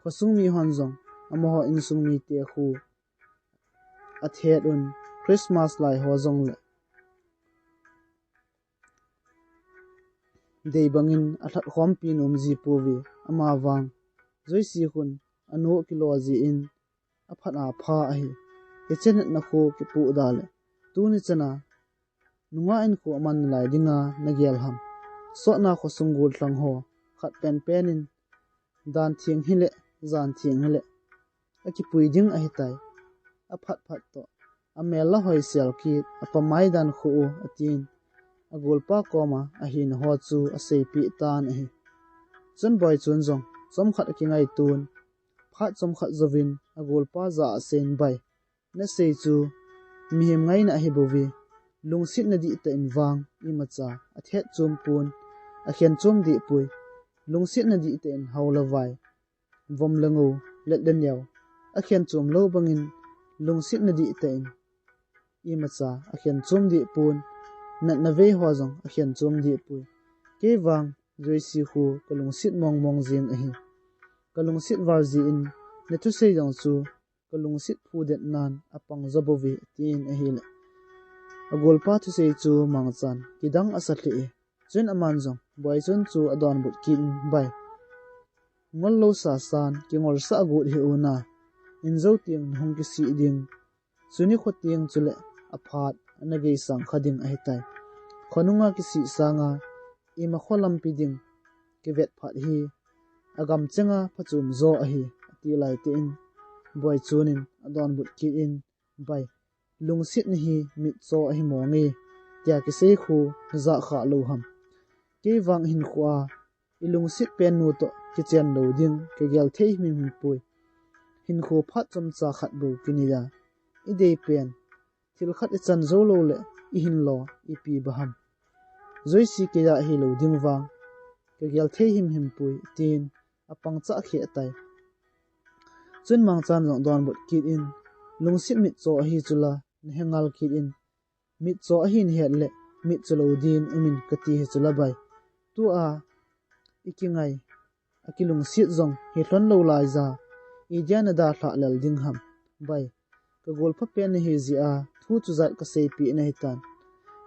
khosung mihon jong amaho insung mite khu athet un, Christmas lai ho jongle dei bangin alhatkhompi nom ji pouve. Amavang Joyce khun anu kilo jeh in aphat apha ahi. Hiche natna khu kipoh da le, tuni chana nungah in khu aman nalai dinga nagel ham? Sotna khosung gollhang ho khat penpen in dan theng hile, jan theng hile akipui ding ahitai. Aphat phat toh amel la hoisel kit, apamai dan khu u, atin, agolpa koma ahina ho chu aseipeh tan ahi. Chun Boichon jong chomkhat akingaiton, phat chomkhat jouvin agolpa jah a aseiyin, Bai, nasei chu mihem ngaina ahibouve. Lungsetna dihtah in vang imacha athet chom pon, akhen chom dehpoi. Lungsetna dihtah in hao le vai, vom le ngo, let le neo akhen chom lou bangin, lungsetna dihtah in imacha akhen chom dehpon, natna vei ho jong akhen chom dehpoi. Kei vang Joyce khu kalungset mong mong jeng ahi. Kalungset val jeh in nathusei jong chu kalungset phudetnan apang jo bouve, atin ahile, agolpa thusei chu Mangchan kidang asa lheh e. Chun aman jong Boichon chu adonbut kit in, Bai, ngol lou sasan kingolsah agot hih un, in jou teng nahung kisih ding, chuni kho teng chule aphat ana geisang kha ding ahitai. Khonunga kisih sanga ima kho lampi ding kivet phat hi agamchenga phachom jo ahi, ati laitah in Boichon in adonbut kit in, Bai, lungsetna hi mitcho ahi mong e, tia kisei khu jah khah lou ham? Kei vang hinkhoa ilungset pennu toh kichen lou ding kagel thei himhim poi. Hinkho phat chomcha khat bou kinei a, idei pen thil khat ichan jou lou le ihin lo ipi ba ham? Joyce keiya hilou ding vang kagel thei himhim poi, tin apang chah kheh tai. Chun Mangchan jong donbut kit in, Lungset mitcho ahi chula, nahe ngal kit in, mitcho ahin het le mitcho lou din umin kati hi chula Bai. Tua ikingai, akilungset jong hilhon lou laija, idia nadalhah lel ding ham? Bai, kagolpha pen nahi jeh a thu chujat kaseipeh nahitan.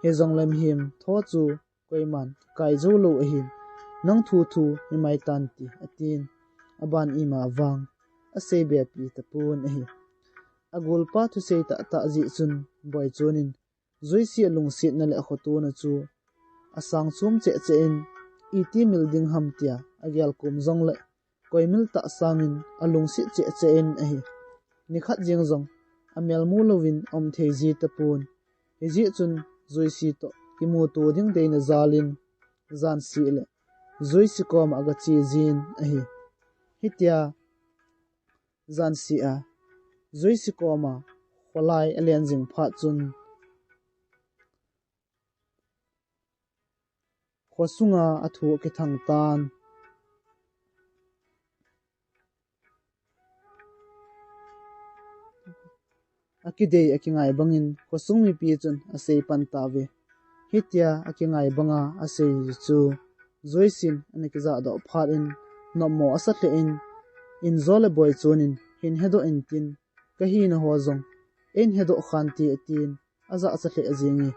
Hijongle mihem tho chu koiman kakai jou lou ahin, nang thu thu himai tan ti, atin, aban ima vang asei be pi tapon ahi. Agolpa thusei tahtah jeh chun Boichon in Joyce alungsetna le akhotona chu asang chom cheh cheh in, iti mil ding ham tia agel kom jongle, koimil tah sangin alungset cheh cheh in ahi. Nikhat jeng jong amel mu louvin aum thei ji tapon. Hijeh chun Joyce toh kimuto ding deina jalin, jan seh le Joyce koma agache jin ahi. Hitia Jansi a Joyce koma kholai alen jing phat chun khosunga athu akithang tan. Akidei akingai bangin khosung mipi chun asei pan tauve. Hitia akingai banga asei chu Joyce in ana kijahdoh phat in nopmo asa lheh in, Injo le Boichun in hin hedoh intin, kahina ho jong ein hedoh khante atin, ajahcha lheh jenge.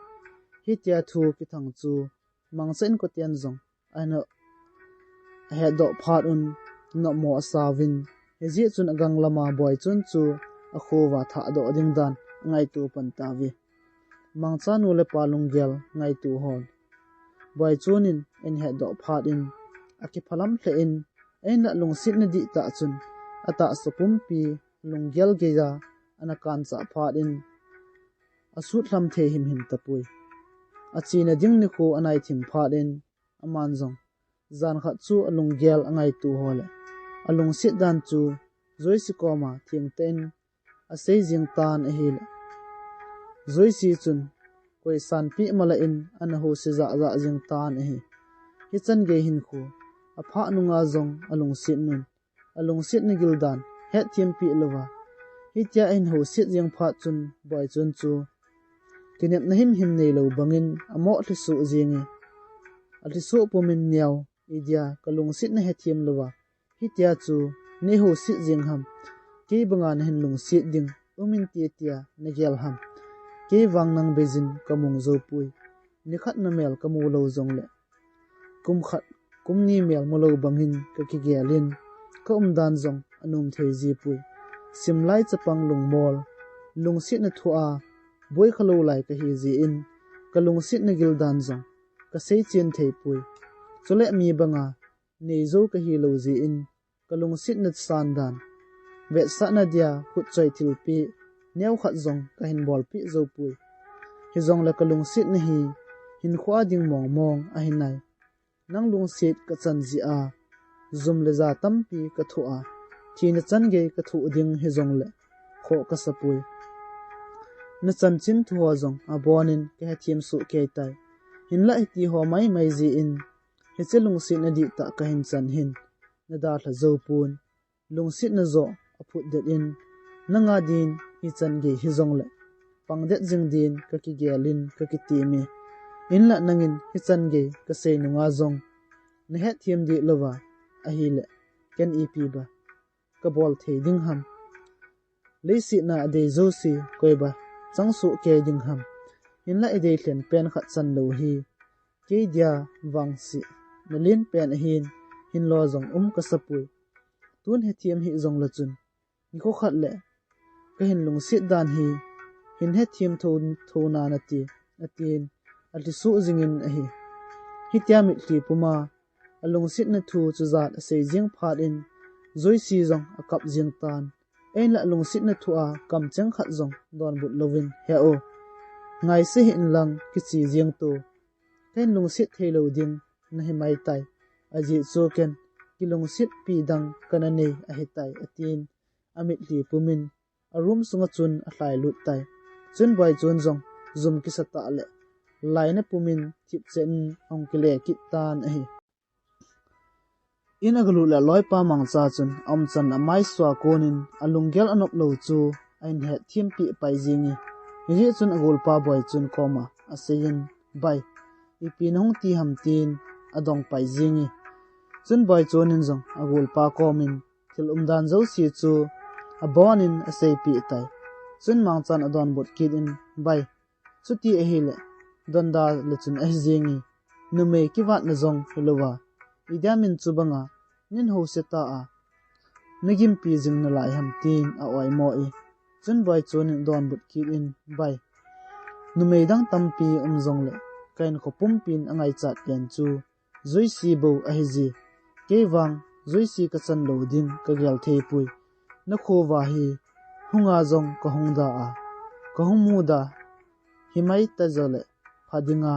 Hitia thu kithang chu Mangcha inkoten jong ana ahetdoh phat un nopmo asauvin, hijeh chun agang lama Boichun chu akhoa thahdoh ding dan angaito pan tauve. Mangcha nu le pa lunggel ngaito hon Boichun in ahin hetdoh phat in akiphalam lheh in, ahinlah lungsetna dihtah chun atahsa pumpi lunggel geiya ana kanchah phat in asut lham thei himhim tapoi. Achena ding nikho anai thim phat in aman jong jan khat chu alunggel angaito ho le alungset dan chu Joyce koma thengtah in asei jing tan ahile, Joyce chun koisanpi mala in ana houset jahjah jing tan ahi. Hichan gei hinkho aphah nunga jong alungset nun, alungsetna gildan hetthem peh louva hitia ahin houset jeng phat chun Boichun chu kinepna himhim neilou bangin amoh lhisoh jenge. Alhisoh pumin, Neo, idia kalungsetna hethem louva hitia chu nei houset jeng ham? Kei banga nahin lungset ding um inte tia nagel ham? Kei vang nang beijin kamu joupoi. Nikhat namel kamu lou jongle kum khat, kum ni mel mulou bangin kakigel in, kaumdan jong anom thei jipoi. Simlai chapang lungmol, lungsetna thua boikha lou lai kahi jeh in, kalungsetna gildan jong kasei chen theipoi. Chule mi banga neijou kahi lou jeh in, kalungsetna sandan, vetsahna dia khutchoi thilpeh neokhat jong kahin bolpeh joupoi. Hijongle kalungsetna hi hinkhoa ding mongmong ahinai. Nang lungset kachan jeh a jum le ja tampi kathoh a, thina chan gei kathoh ding hijongle khoh kasapoi. Nachanchin thu ho jong abonin kahethem soh kei tai. Hinlah hiti ho maimai jeh in hiche lungsetna dihtah kahin chan hin nadalha joupon. Lungsetna joh aphutdet in, nanga din hichan gei hijongle pangdet jing din kakigel in kakiteme. Hinlah nangin hichan gei kasei nunga jong nahetthem deh louva ahile, ken ipi ba kabol thei ding ham? Leiset a adei jouse koiba chang soh kei ding ham? Hinlah idei lhen pen khat chan lou hi kei dia vangsetna nalen pen ahin, hinlo jong um kasapoi. Tun hethem hih jongle chun nikho khat le kahin lungset dan hi hin hethem tho, tho nan ati, atin alhisoh jingin ahi. Hitia mitlhi puma alungsetna thu chujat asei jeng phat in Joyce jong akap jeng tan. Ahinlah lungsetna thua kamcheng khat jong donbut louvin, He o, ngaise hih inlang kiche jeng to. Kahin lungset thei lou ding nahi mai tai. Ajeh chu ken kilungsetpi dang kana nei ahitai, atin amitlhi pumin a room sunga chun alhailut tai. Chun Boichun jong jum kisatah le laina pumin thipchen in ahung kile kit tan ahi. In agalut le aloipa Mangcha chun aumchan amaisua konin alunggel anop lou chu ahin hetthem peh pai jenge. Hijeh chun agolpa Boichun koma aseiyin, Bai, ipi nahung ti ham? tin adong pai jenge. Chun Boichun in jong agolpa komin thil umdan jouse chu abonin aseipeh tai. Chun Mangchan adonbut kit in, Bai, chuti ahile donda le chun ahi jenge. Numei kivatna jong hilouva, idia min chubanga nin houset ta a nagimpi jing nalai ham? tin a-oimo e. Chun Boichun in adonbut kit in, Bai, numei dang tampi um jongle ka inkhou pumpin angaichat pen chu Joyce bou ahije. Kei vang Joyce kachan lou ding kagel theipoi. Nakhouva hi hunga jong kahung da a, kahung muda himai ta jongle pha dinga,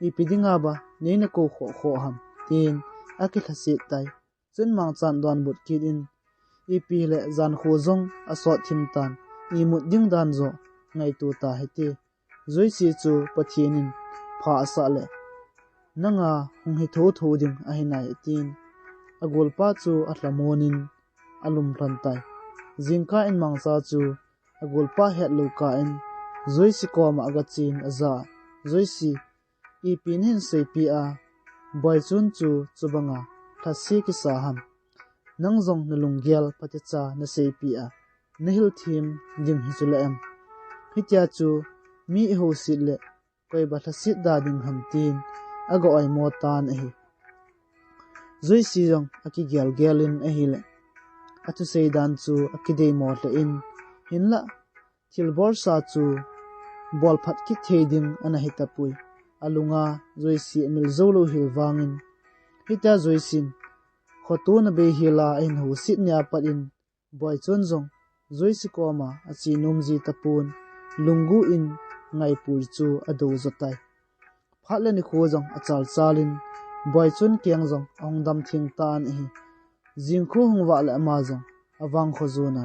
ipi dinga ba neina kou khoh khoh ham? tin akilhaset tai. Chun Mangchan donbut kit in, Ipi le jankho jong asot thim tan, imut ding dan jo ngaito tahite. Joyce chu Pathen in pha asah le, nanga hung hi thotho ding ahi nai, atin. Agolpa chu alhamon in alum lhon tai. Jingkah in Mangcha chu agolpa hetlou kah in Joyce koma agachen aja. Joyce, ipi nahin seipeh a, Boichon chu chubanga lhase kisa ham? Nang jong nalunggel phatecha naseipeh a, nahil them ding hi chule em? Hitia chu mi ihouset le koiba lhaset da ding ham, tin aga oimo tan ahi. Joyce jong akigelgel in ahile, athusei dan chu akideimo lheh in, hinlah thilbolsa chu bolphat kit thei ding ana hitapoi. Alunga Joyce amil jou lou hel vangin, hitia Joyce in khoto na bei hel a ahin houset nia pat in, Boichon jong Joyce koma ache nom ji tapon, lunggu in ngaipui chu adou jo tai. Phat le nikho jong achalchal in, Boichon keng jong ahung damtheng tan ahi. Jingkho hung vah le ama jong avangkho jon a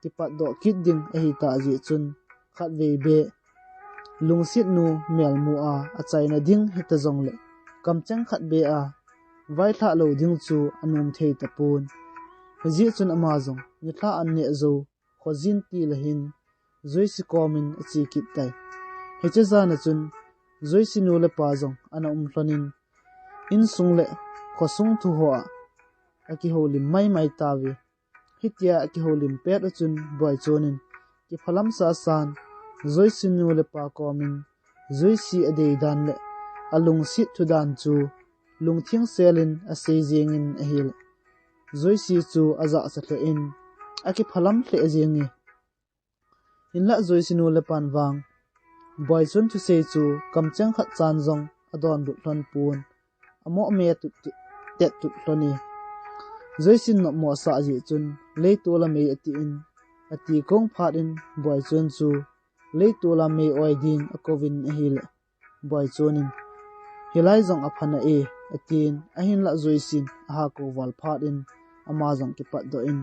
kipatdoh kit ding ahitah jeh chun, khatvei beh lungsetnu melmu a achaina ding hita jongle, kamcheng khat beh a vailhah lou ding chu anom thei tapon. Hijeh chun ama jong nilhah an neh jou, khojin tila hin Joyce komin ache kit tai. Hiche jan a chun Joyce nu le pa jong ana um lhon in, insung le khosung thu ho a akihoulim maimai tauve. Hitia akihoulim pet u chun Boichon in kiphalam sahsan Joyce nu le pa komin Joyce adei dan le alungset thu dan chu lungtheng sel in asei jeng in ahile, Joyce chu ajahcha lheh in akiphalam lheh jeng e. Hinlah Joyce nu le pan vang Boichon thusei chu kamcheng khat chan jong adonbut lhon pon, amoh me tut tut, tet tut lhon e. Joyce in nopmo asah jeh chun, leitol a mei atin, ati kong phat in Boichon chu leitol a mei oi din akouvin ahile, Boichon in, hilai jong apha nai e, atin, ahinlah Joyce in aha kou val phat in, ama jong kipatdoh in,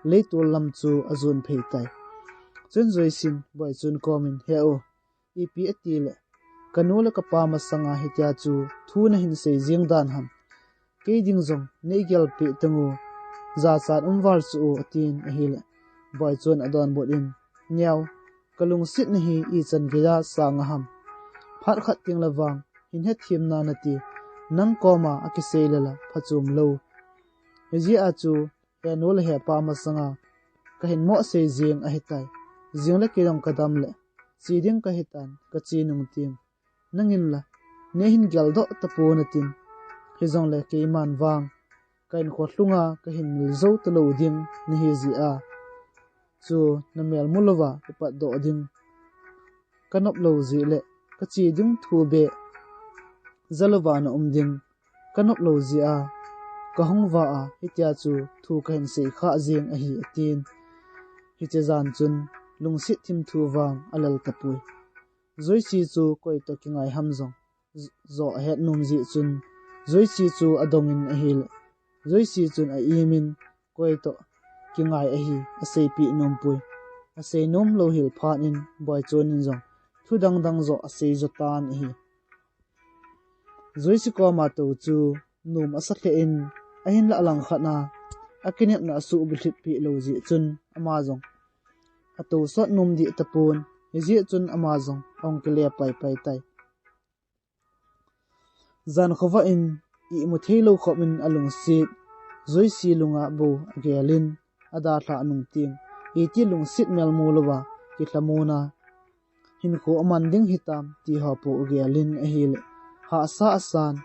leitol lam chu ajon phei tai. Chun Joyce in Boichon komin, he u, ipi atile, kanu le kapa masanga hitia chu thu nahin sei jeng dan ham? Kei ding jong nei gelpeh tang u, jachat um val chu u, atin ahile, Boichon adonbut in, neo, kalungsetna hi ichan geiya sang aham? Phat khat teng le vang hin hethem na nati, nang koma akisei le la phachom lou. Hijeh a chu henu le hepa masanga kahin mo sei jeng ahitai. Jing le kei jong kadam le che ding kahitan, kache nung teng nangin la neihin geldoh tapon atin. Hijongle keiman vang ka hinkho lhunga kahin mil jou talou ding nahi jeh a chu namel mu louva kipatdoh ding kanop lou jeh le kache ding thu beh ja louva na um ding kanop lou jeh a kahung vah a hitia chu thu kahin sei khah jeng ahi, atin. Hiche jan chun lungset thim thu vang alel tapoi. Joyce chu koi toh kingai ham jong jo ahet nom jeh chun Joyce chu adong in ahile, Joyce chun a-im in koi toh kingai ahi aseipeh nompoi. Asei nom lou hel phat in Boichon in jong thu dang dang jo asei jo tan ahi. Joyce koma tou chu nom asa lheh in, ahinlah alangkhat a akinepna asuhbulhit peh lou jeh chun ama jong atousot nom deh tapon, hijeh chun ama jong ahung kile paipai tai. Jan khovah in imu theilou khop in alungset Joyce lunga bou agel in, adalhah nung teng iti lungset melmu louva kilhamon a hinkho aman ding hitam ti ho pou agel in ahile, hahsa asan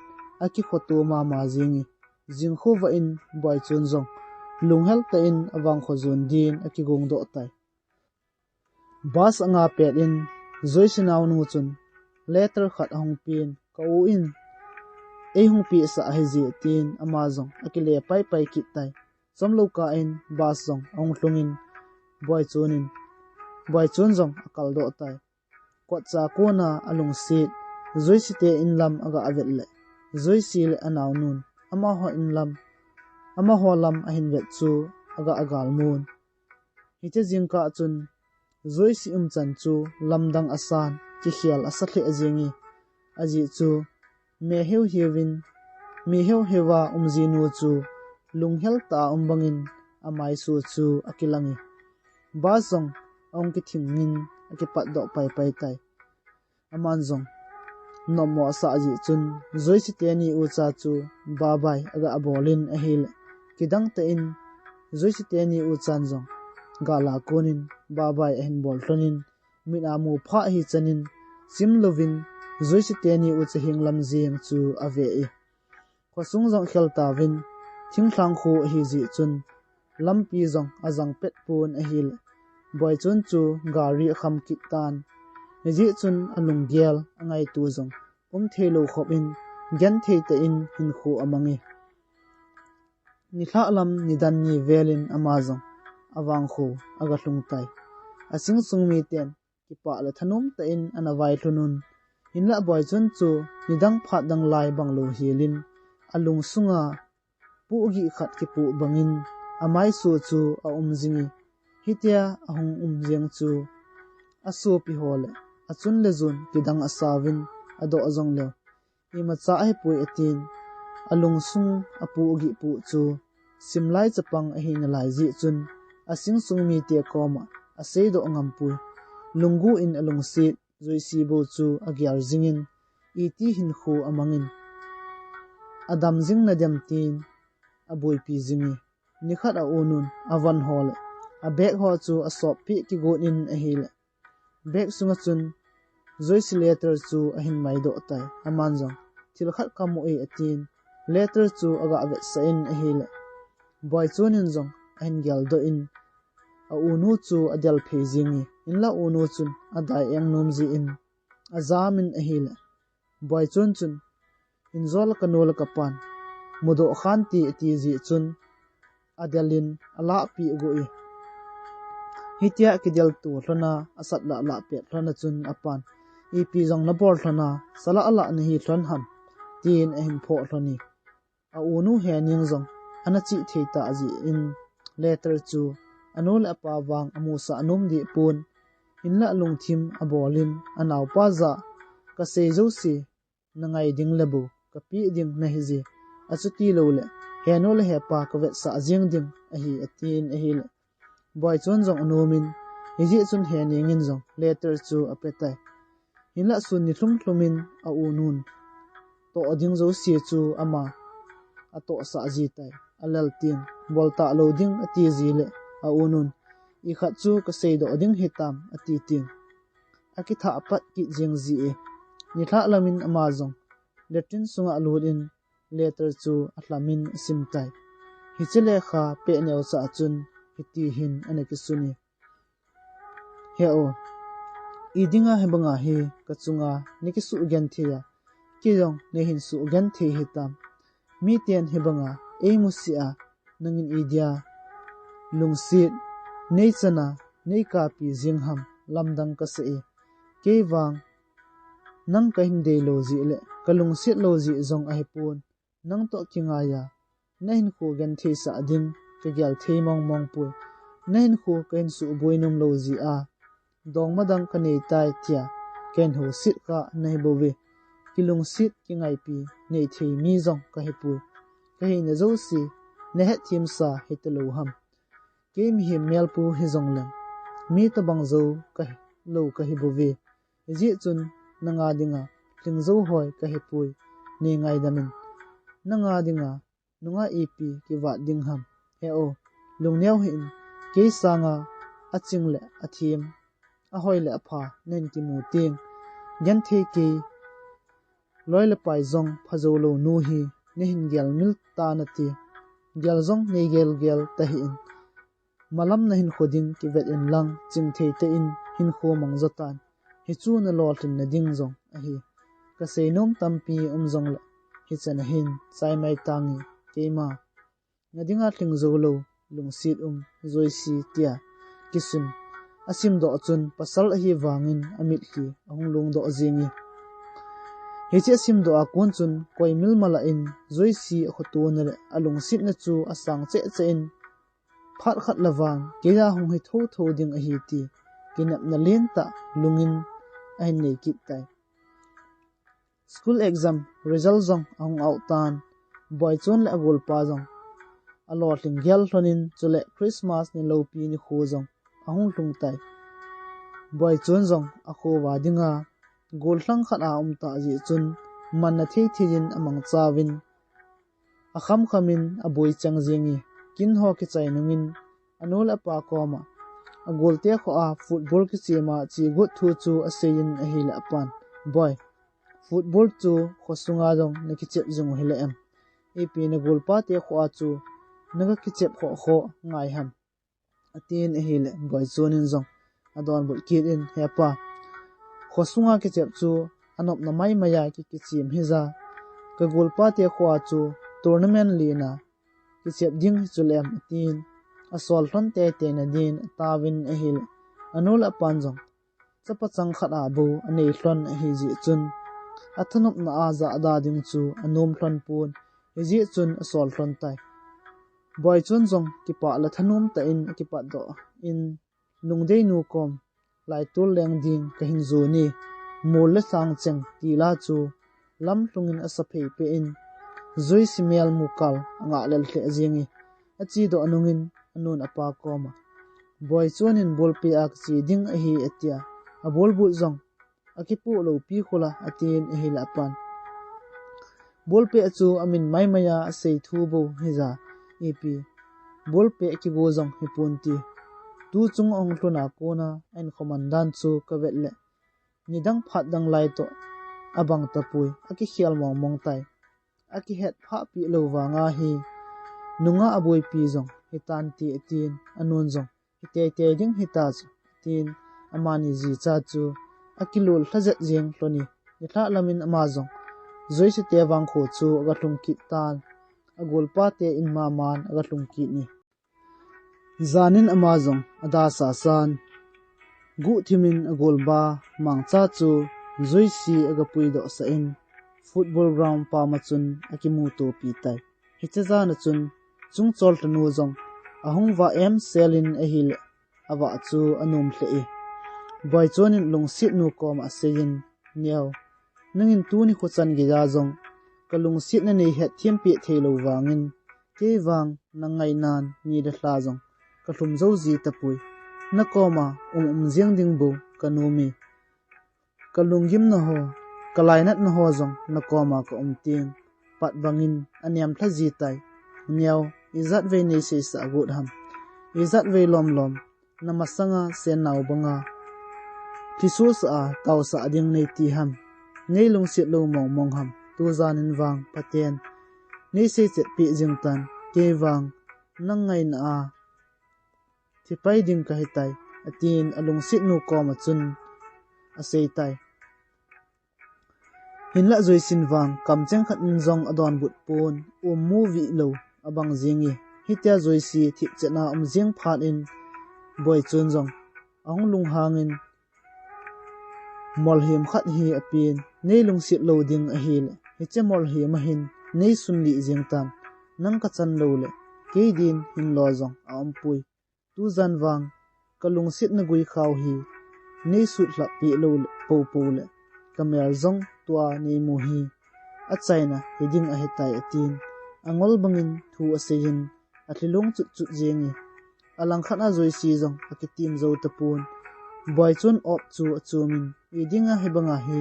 akikhoto mama jeng e. Jingkhovah in Boichon jong lunghel tah in avangkho jon din akigongdoh tai. Bus anga pet in Joyce naonu chun letter khat ahung pen, ka u in eihung pehsah ahije, tin ama jong akile paipai kit tai. Chomlou kah in bus jong ahung lhung in Boichon in, Boichon jong akaldoh tai. Kotcha kona alungset Joyce te in lam aga vet le, Joyce le anaonun amaho in lam, amaho lam ahin vet chu aga agalmun. Hiche jingkah chun Joyce umchan chu lamdang asan, kikhel asa lheh jeng e. Ajeh chu meheu heuvin, meheu heuva umjinu chu lunghel tah a um bangin amaisu chu akilang e. Bus jong ahung kithing in akipatdoh paipai tai. Aman jong nommo asah jeh chun Joyce teni ucha chu bye bye aga abolin ahile, kidang tah in Joyce teni uchan jong gal a konin bye bye ahin bol lhonin, mit a mu pha ahi chanin, sim louvin Joyce teni ucha heng lam jeng chu ave e. Khosung jong khel tauvin, thinglhang kho ahi jeh chun lampi jong ajang pet pon ahile, Boichun chu gari akham kit tan. Hijeh chun alunggel, angaitu jong um theilou khop in, genthei tah in hinkho amang e. Nilhah lam nidan ni velin ama jong avangkho aga lhung tai. Asing sung miten kipah le thanom tah in ana vailhun un. Hinlah Boichun chu nidang phat dang lai banglou helin, alungsunga pohgih khat kipoh bangin amaisu chu aum jing e. Hitia ahung um jeng chu asopi ho le achun le jun kidang asauvin, adoh jong leu, imacha ahipoi atin, alungsung apohgih poh chu simlai chapang ahi nalai jeh chun, asing sung mite koma aseidoh ngampoi. Lunggu in alungset Joyce bou chu agel jingin, iti hinkho amangin, adam jing nadem tin aboipi jing e. Nikhat aunun avon ho le abag ho chu asoppeh kigon in ahile, bag sunga chun Joyce letter chu ahin maidoh tai. Aman jong, thil khat kamu e atin, letter chu aga vetsah in ahile, Boichun in jong ahin geldoh in, aunu chu adel phei jing e. Hinlah unu chun adai eng nom jeh in ajamin ahile, Boichun chun, injol kanu le kapan mudoh khante ati jeh chun, adelin alahpeh got e. Hitia kidelto lhona, asat lah lah pet lhona chun apan, ipi jong nabol lhona, salah lah nahi lhon ham, tin ahin phoh lhon e. Aunu Hening jong ana chih thei tah jeh in, letter chu anu le apa vang amusah nom deh pon, hinlah lungthim abolin, anaopa jah a kasei jouse nangai ding le bou kapeh ding nahi je, achuti lou le henu le hepa kavetsah jeng ding ahi, atin ahile, Boichun jong anomin, hijeh chun Hening in jong letter chu ape tai. Hinlah sun ni lhum lhum in aunun toh ding jouse chu ama atohsah ji tai. Alel tin, bol talou ding ati ji le, aunun, ikhat chu kaseidoh ding hitam ati tin, akithah pat kit jeng ji e. Nilhah lamin ama jong latrine sunga alut in, letter chu alhamin asim tai. Hiche lekha peh neocha chun hiti hin ana kisun e. He o, idinga hibanga hi kachunga nakisugenthei a, kei jong neihin sugenthei hitam. Miten hibanga eimusah a, nangin idia lungset neichan a neikapi jeng ham, lamdang kasah e. Kei vang nang kahin deilou jeh le kalungset lou jeh jong ahipon, nang toh kingaiya nahinkho gentheisah ding kagel thei mong mong poi. Nahinkho kahin suboi nom lou jeh a, dongma dang kanei tai tia kahin hoset kha nahi bouve. Kilungset kingaipi neithei mi jong kahipoi. Kahina jouse nahetthem sa hitalou ham. Kei mihem melpu hijongleng, mi tobang jou kahi, lou kahi bouve. Hijeh chun nanga dinga lhingjou hoi kahipoi, neingaidamin. Nanga dinga nunga ipi kivat ding ham. He o, lungneo hih in, kei sanga aching le athem, ahoi le apha nahin kimu teng, genthei kei loi le pai jong phajou lou nu hi nahin gelmil tan ati. Gel jong neigel gel tahih in, malam nahinkho ding kivet inlang, chingthei tah in hinkho mangjo tan. Hichu nalolhinna ding jong ahi. Kaseinom tampi um jongle, hichan ahin chaimai tange. Keima, nga dinga lhingjou lou, lungset um, Joyce, tia kisun asimdoh chun pasal ahivangin amitlhi ahung longdoh jenge. Hiche asimdoh a kon chun koi mil malah in Joyce akhotona le alungsetna chu asang cheh cheh in, Phat khat le vang, keija hung hi thotho ding ahi ti, kinepna lentah lungin ahin nei kit tai. School exam result jong ahung out tan, Boichon le agolpa jong alolhing gel lhonin, chule Christmas ni lopi nikho jong ahung lhung tai. Boichon jong akhoa dinga gollhang khat a um tah jeh chun, manna thei thei in amangchauvin, akhamkhamin aboi cheng jenge. Kin ho kichai nungin anu le apa koma agolte khoa football kichem a che got thu chu aseiyin ahile apan, "Boi, football chu khosunga jong nakichep jing u hile em? Ipi nagolpate khoa chu nagakichep khoh khoh ngai ham?" atin ahile, Boichon in jong adonbut kit in, "He pa, khosunga kichep chu anopna maimai a ki, kichem hija, kagolpate khoa chu tournament lina kichep ding hichu le em?" atin, asol lhon teitei nadin ataovin ahile, anu le apan jong chapa chang khat a bou anei lhon ahi jeh chun, athanopna a jahda ding chu anom lhon pon, hijeh chun asol lhon tai. Boichon jong kipah le thanom tah in akipatdoh in, "Lungdeinu kom laitol leng ding kahin jon e, mol le sang cheng," tila chu lamlhungin asa phei peh in, Joyce mel mukal angah lel lheh jenge. Achedoh nungin anun apa koma, "Boichon in ball pet a kache ding ahi," atia, abolbut jong akipoh lou pi khula, atin ahile apan, "Ball pet chu amin maimai a asei thu bou hija, ipi ball pet kigo jong hipon ti. Tuchung ahung lhun a kona ahin khoman dan chu kavet le, nidang phat dang lai toh abang tapoi, akikhel mong mong tai. Akihet phah pi lou vanga hi nungah aboipi jong hitan ti," atin, anun jong, "Hi teitei ding hita chu," tin amani jicha chu akilol lhajet jeng lhon e. Nilhah lamin ama jong Joyce te vangkho chu aga lhung kit tan, agolpate in maman aga lhung kit e. Janin ama jong ada sasan, guhthimin agolba mangcha chu Joyce aga puidoh sah in, football ground pam a chun akimuto pi tai. Hiche jan a chun Chungchol lhanu jong ahung vah em selin ahile, avah chu anom lheh e. Boichon in lungsetnu koma aseiyin, "Neo, nangin tuni khuchan geija jong kalungset nanei hetthem peh thei lou vangin, kei vang nang ngainan ni le lha jong kalhum jou ji tapoi. Nakoma um um jeng ding bou kanom e. Kalunggimna ho, kalainatna ho jong nakoma kaum teng, pat bangin anem lha ji tai. Neo, ijat vei neiseisah got ham? Ijat vei lom lom namasanga sennao banga lhisosah a taosah ding neiti ham? Neilungset lou mong mong ham? Tujan in vang phaten neisei chet peh jing tan, kei vang nang ngaina a thipai ding kahi tai," atin alungsetnu koma chun asei tai. Hinlah Joyce in vang kamcheng khat in jong adonbut pon, um mu vih lou abang jeng e. Hitia Joyce thipchet a um jeng phat in Boichon jong ahung lunghangin, "Molhim khat hi apen, neilungset lou ding ahile, hiche molhim a hin neisun lih jeng tan, nang kachan loule kei din hinlo jong aumpoi. Tujan vang kalungsetna guikhao hi neisutlhah peh lou le, poupou le kamel jong tua neimu hi achaina hiding ahitai," atin, angol bangin thu aseiyin, alhilung chutchut jeng e. Alangkhat a Joyce jong akitim jou tapon, Boichon op chu achumin, "Idinga hibanga hi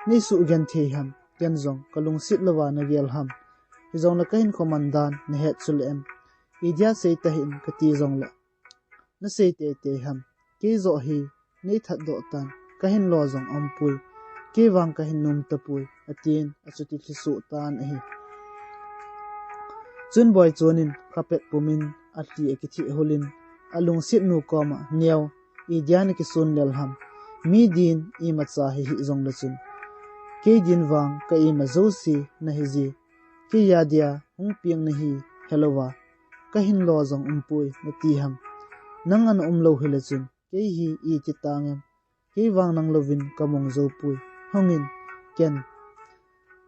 neisugenthei ham? Ken jong kalungset louva nagel ham? Hijongle kahinkho man dan nahet chule em? Idia sei tahih in kati jongle nasei teitei ham? Kei joh hi neithatdoh tan, kahinlo jong aumpoi, kei vang kahin nom tapoi," atin achuti lhisoh tan ahi. Chun Boichon in khapet pumin alhi akitheh hulin, alungsetnu koma, "Neo, idia nakisun lel ham? Mi din imacha hihih jongle chun, kei din vang ka ima jouse nahije, keiya dia hung peng nahi helouva kahinlo jong umpoi nati ham? Nang ana umlou hile chun kei hi iti tang em? Kei vang nang louvin kamong joupoi. Hungin, ken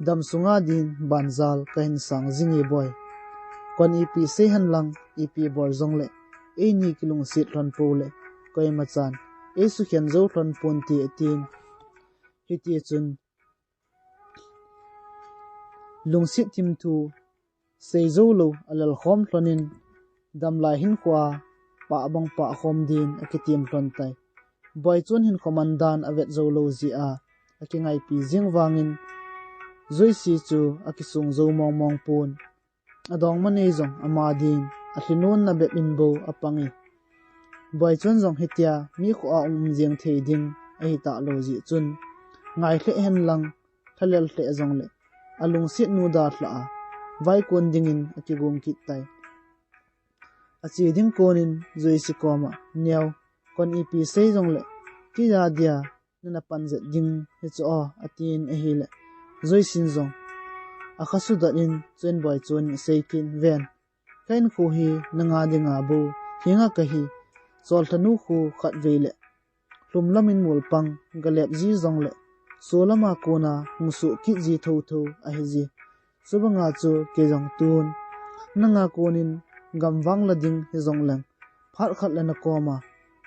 damsunga din banjal kahin sang jinge Boi. Kon ipi seihen lang, ipi bol jongle eini kilungset lhon pou le koima chan ei sukhen jou lhon ponte, atin. Hiti chun lungset thim thu sei jou lou alel khom lhonin, damlai hinkhoa pah bang pah khom din akitim lhon tai. Boichun hinkho man dan avet jou lou jeh a akingaipi jing vangin, Joyce chu akisung jou mong mong pon. Adongma nei jong ama din alhinonna bep in bou apang e. Boichun jong hitia mi khoa um um jeng thei ding ahi talou jeh chun, ngai lheh hen lang, lhalel lheh jongle, alungset nu dalha a vaikon dingin akigong kit tai. Ache ding konin Joyce koma, "Neo, kon ipi sei jongle, kei a dia nana pan jet ding hi chu o," atin ahile, Joyce in jong akha sudat in, chuin Boichun in asei kit in, "Ven, ka hinkho hi nanga dinga bou hinga kahi, cholthanu khu khatvei le lhumlam in mol pang galep ji jongle, solama kona hung soh kit ji thotho ahi ji. Chubanga chu kei jong tun nanga konin gamvang la ding hi jongleng, phat khat le nakoma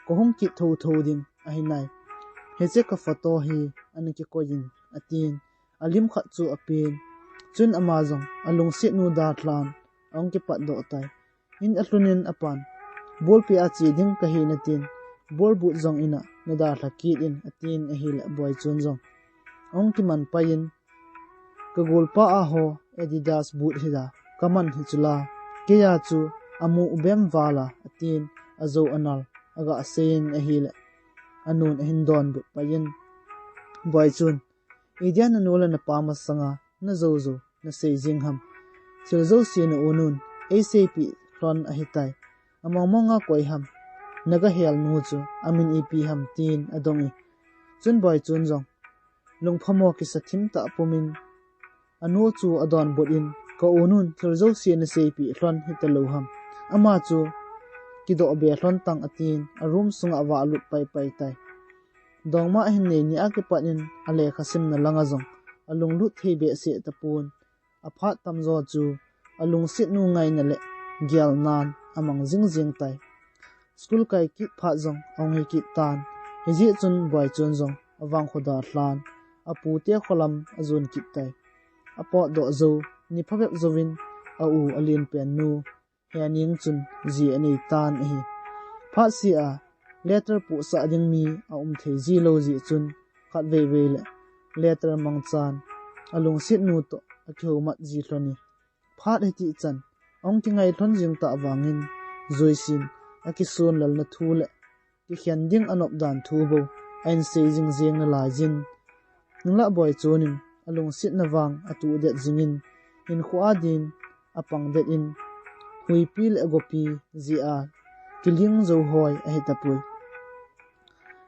kahung kit thotho ding ahi nai. Hiche ka photo hi ana kikoi in," atin. Alim khat chu apen. Chun ama jong alungset nu dalhan ahung kipatdoh tai. In alhunin apan, "Bolpi a che ding kahi natin, bol boot jong ina nadalha kit in," atin ahile, Boichun jong ahung kiman pai in, "Ka golpa a ho Adidas boot hi da kaman hi chula, kei a chu amu ubem vala," atin, ajou anal aga seiyin ahile, anun ahin donbut pai in, Boichun, "Idia nanu le napa masanga najou jou nasei jing ham? Thil jouse na u nun eiseipeh lhon ahitai. Among monga koi ham? Nagahel nu chu amin ipi ham?" tin adong e. Chun Boichun jong lungphamo kisa thim tah pumin, anu chu adonbut in, "Ka u nun thil jouse naseipeh lhon hitalou ham? Ama chu kidoh be lhon tang," atin, a room sunga avalut pai pai tai. Dongma ahin nei ni a kipat in alekha simna langa jong alunglut thei behseh tapon. Aphat tamjo chu alungset nu ngaina le gelnan amang jing jing tai. School kai kit phat jong ahung hi kit tan. Hijeh chun Boichun jong avangkho dalhan apute kholam ajon kit tai. Apotdoh jou ni phabep jouvin a u alenpen nu Hening chun ji anei tan ahi. Phatseh a letter pohsah ding mi aum thei ji lou jeh chun khatvei vei le letter mangchan alungset nu toh akihoumat ji lhon e. Phat hiti chan ahung kingai lhon jing tah vangin Joyce in akisonlalna thu le kikhen ding anop dan thu bou ahin sei jing jeng nalaiyin, nunglah Boichun in alungsetna vang atuh det jingin, hinkho a din apang det in, huipi le gopi jeh a kiling jou hoi ahi tapoi.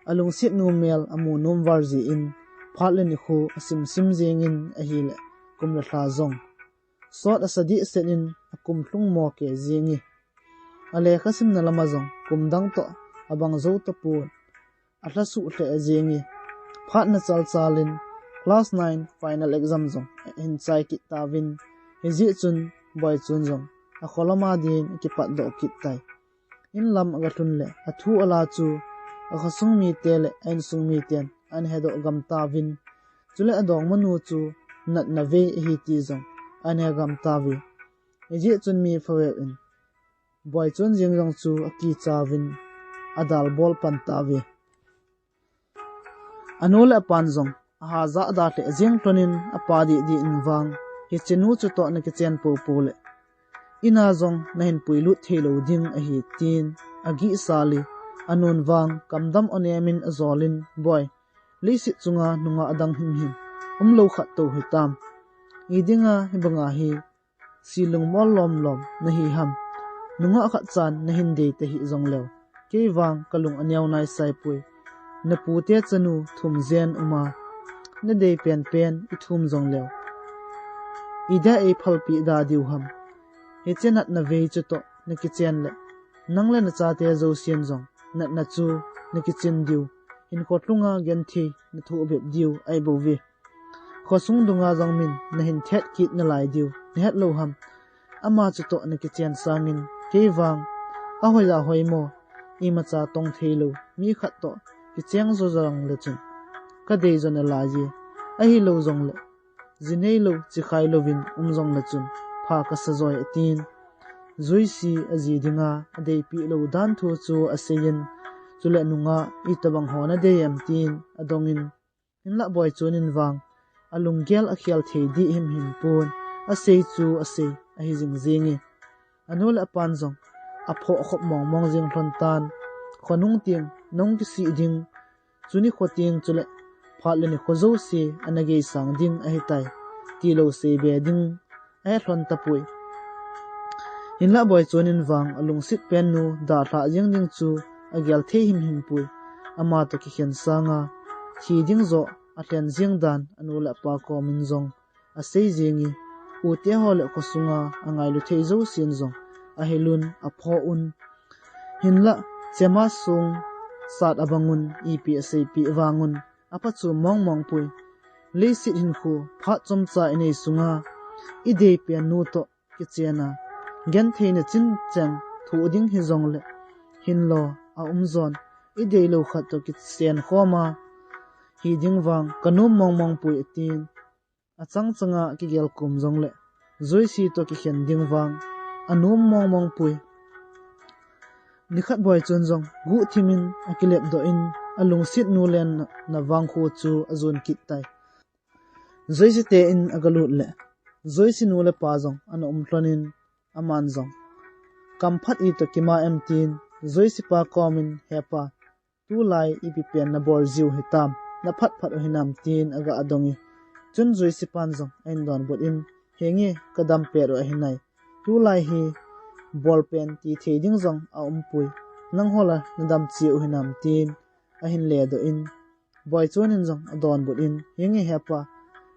Alungset nu mel amu nom val jeh in, phat le nikho asim sim jengin ahile, kum le lha jong sot asa dehset in akum lhung mo kei jeng e. Alekha simna lama jong kum dang toh abang jou tapon, alhasuh lheh jeng e. Phat nachal chal in class nine final exam jong ahin chai kit tauvin, hijeh chun Boichun jong akholama din akipatdoh kit tai. In lam agalhun le athu ala chu akhosung mite le a insung miten ahin hedoh gam tauvin, chule adongmanu chu natna vei ahi ti jong ahin he gam tauve. Hijeh chun mi phabep in Boichun jeng jong chu akichauvin adalbol pan tauve. Anu le apan jong ahajah da lheh jeng lhonin, apa didi in vang hichenu chutoh nakichen popo le ina jong nahin puilut theilou ding ahi, tin agihsal e. Anun vang kamdam onem in ajolin, Boi, leiset chunga nungah adang himhim umlou khat tou hitam? Idinga hibanga hi si lungmol lomlom nahi ham? Nungah khat chan nahin dei tahih jongleu, kei vang kalung aneo naisaipoi. Napute chanu thum jen uma, nadei penpen ithum jongleu, idia eiphalpeh da diu ham? Hiche natna vei chutoh nakichen le nang le nachate jousen jong natna chu nakichen diu, hinkho lhunga genthei nathoh bep diu ahibouve. Khosung dunga jong min nahin thet kit nalai diu nahet lou ham? Ama chutoh nakichen sangin kei vang Ahoi a hoi mo, imacha tong thei lou, mi khat toh kicheng jo jong le chun, ka dei jo nalai e, ahi lou jong le, ji nei lou, chi khai louvin um jong le chun, pha ka sa joi, a tin. Joyce a ji dinga a deipi lou dan thu chu a seiyin, chule nunga itobang ho na dei em tin a dongin, hinlah Boichun in vang a lunggel a khel thei dih himhim pon, a sei chu a sei ahi jing jing e. A nu le a pan jong a phoh khop mong mong jing lhon tan, khonung tieng nong kisih ding, chuni kho tieng chule phat le ni kho jouse ana gei sang ding ahi tai, ti lou sei be ding ahe lhon tapoi. Hinlah Boichun in vang a lungset pen nu dalha jeng ding chu a gel thei himhim poi. Ama toh kikhen sanga thi ding joh a lhen jeng dan a nu le a pa komin jong a sei jeng e. U te ho le khosunga a ngailu thei jousen jong a hilun a phoh un. Hinlah, chema sung sat a bang un, ipi a seipi vang un, a pha chu mong mong poi. Leiset hinkho phat chomcha i nei sunga i dei pen nu toh kichen a, genthei na chin cheng thu ding hi jong le, hinlo a um jon, i dei lou khat toh kichen khom a hi ding vang ka nom mong mong poi, a tin. A chang changa kigel kum jong le, Joyce toh kikhen ding vang a nom mong mong poi. Nikhat Boichun jong guhthim in a kilep doh in, a lungset nu len na vang kho chu a jon kit tai. Joyce te in a ga lut le, Joyce nu le pa jong ana um lhon in, aman jong, kam phat itoh kima em, tin Joyce pa komin, he pa, tulai ipi pen na bol jiu hitam, na phat phat u hinam, tin a ga dong e. Chun Joyce pan jong a hin donbut in, henge, ka dam pet u ahi nai. Tulai hi bol pen ti thei ding jong a um poi. Nang ho la na dam cheh u hinam, tin a hin le doh in, Boichun in jong a donbut in, henge he pa,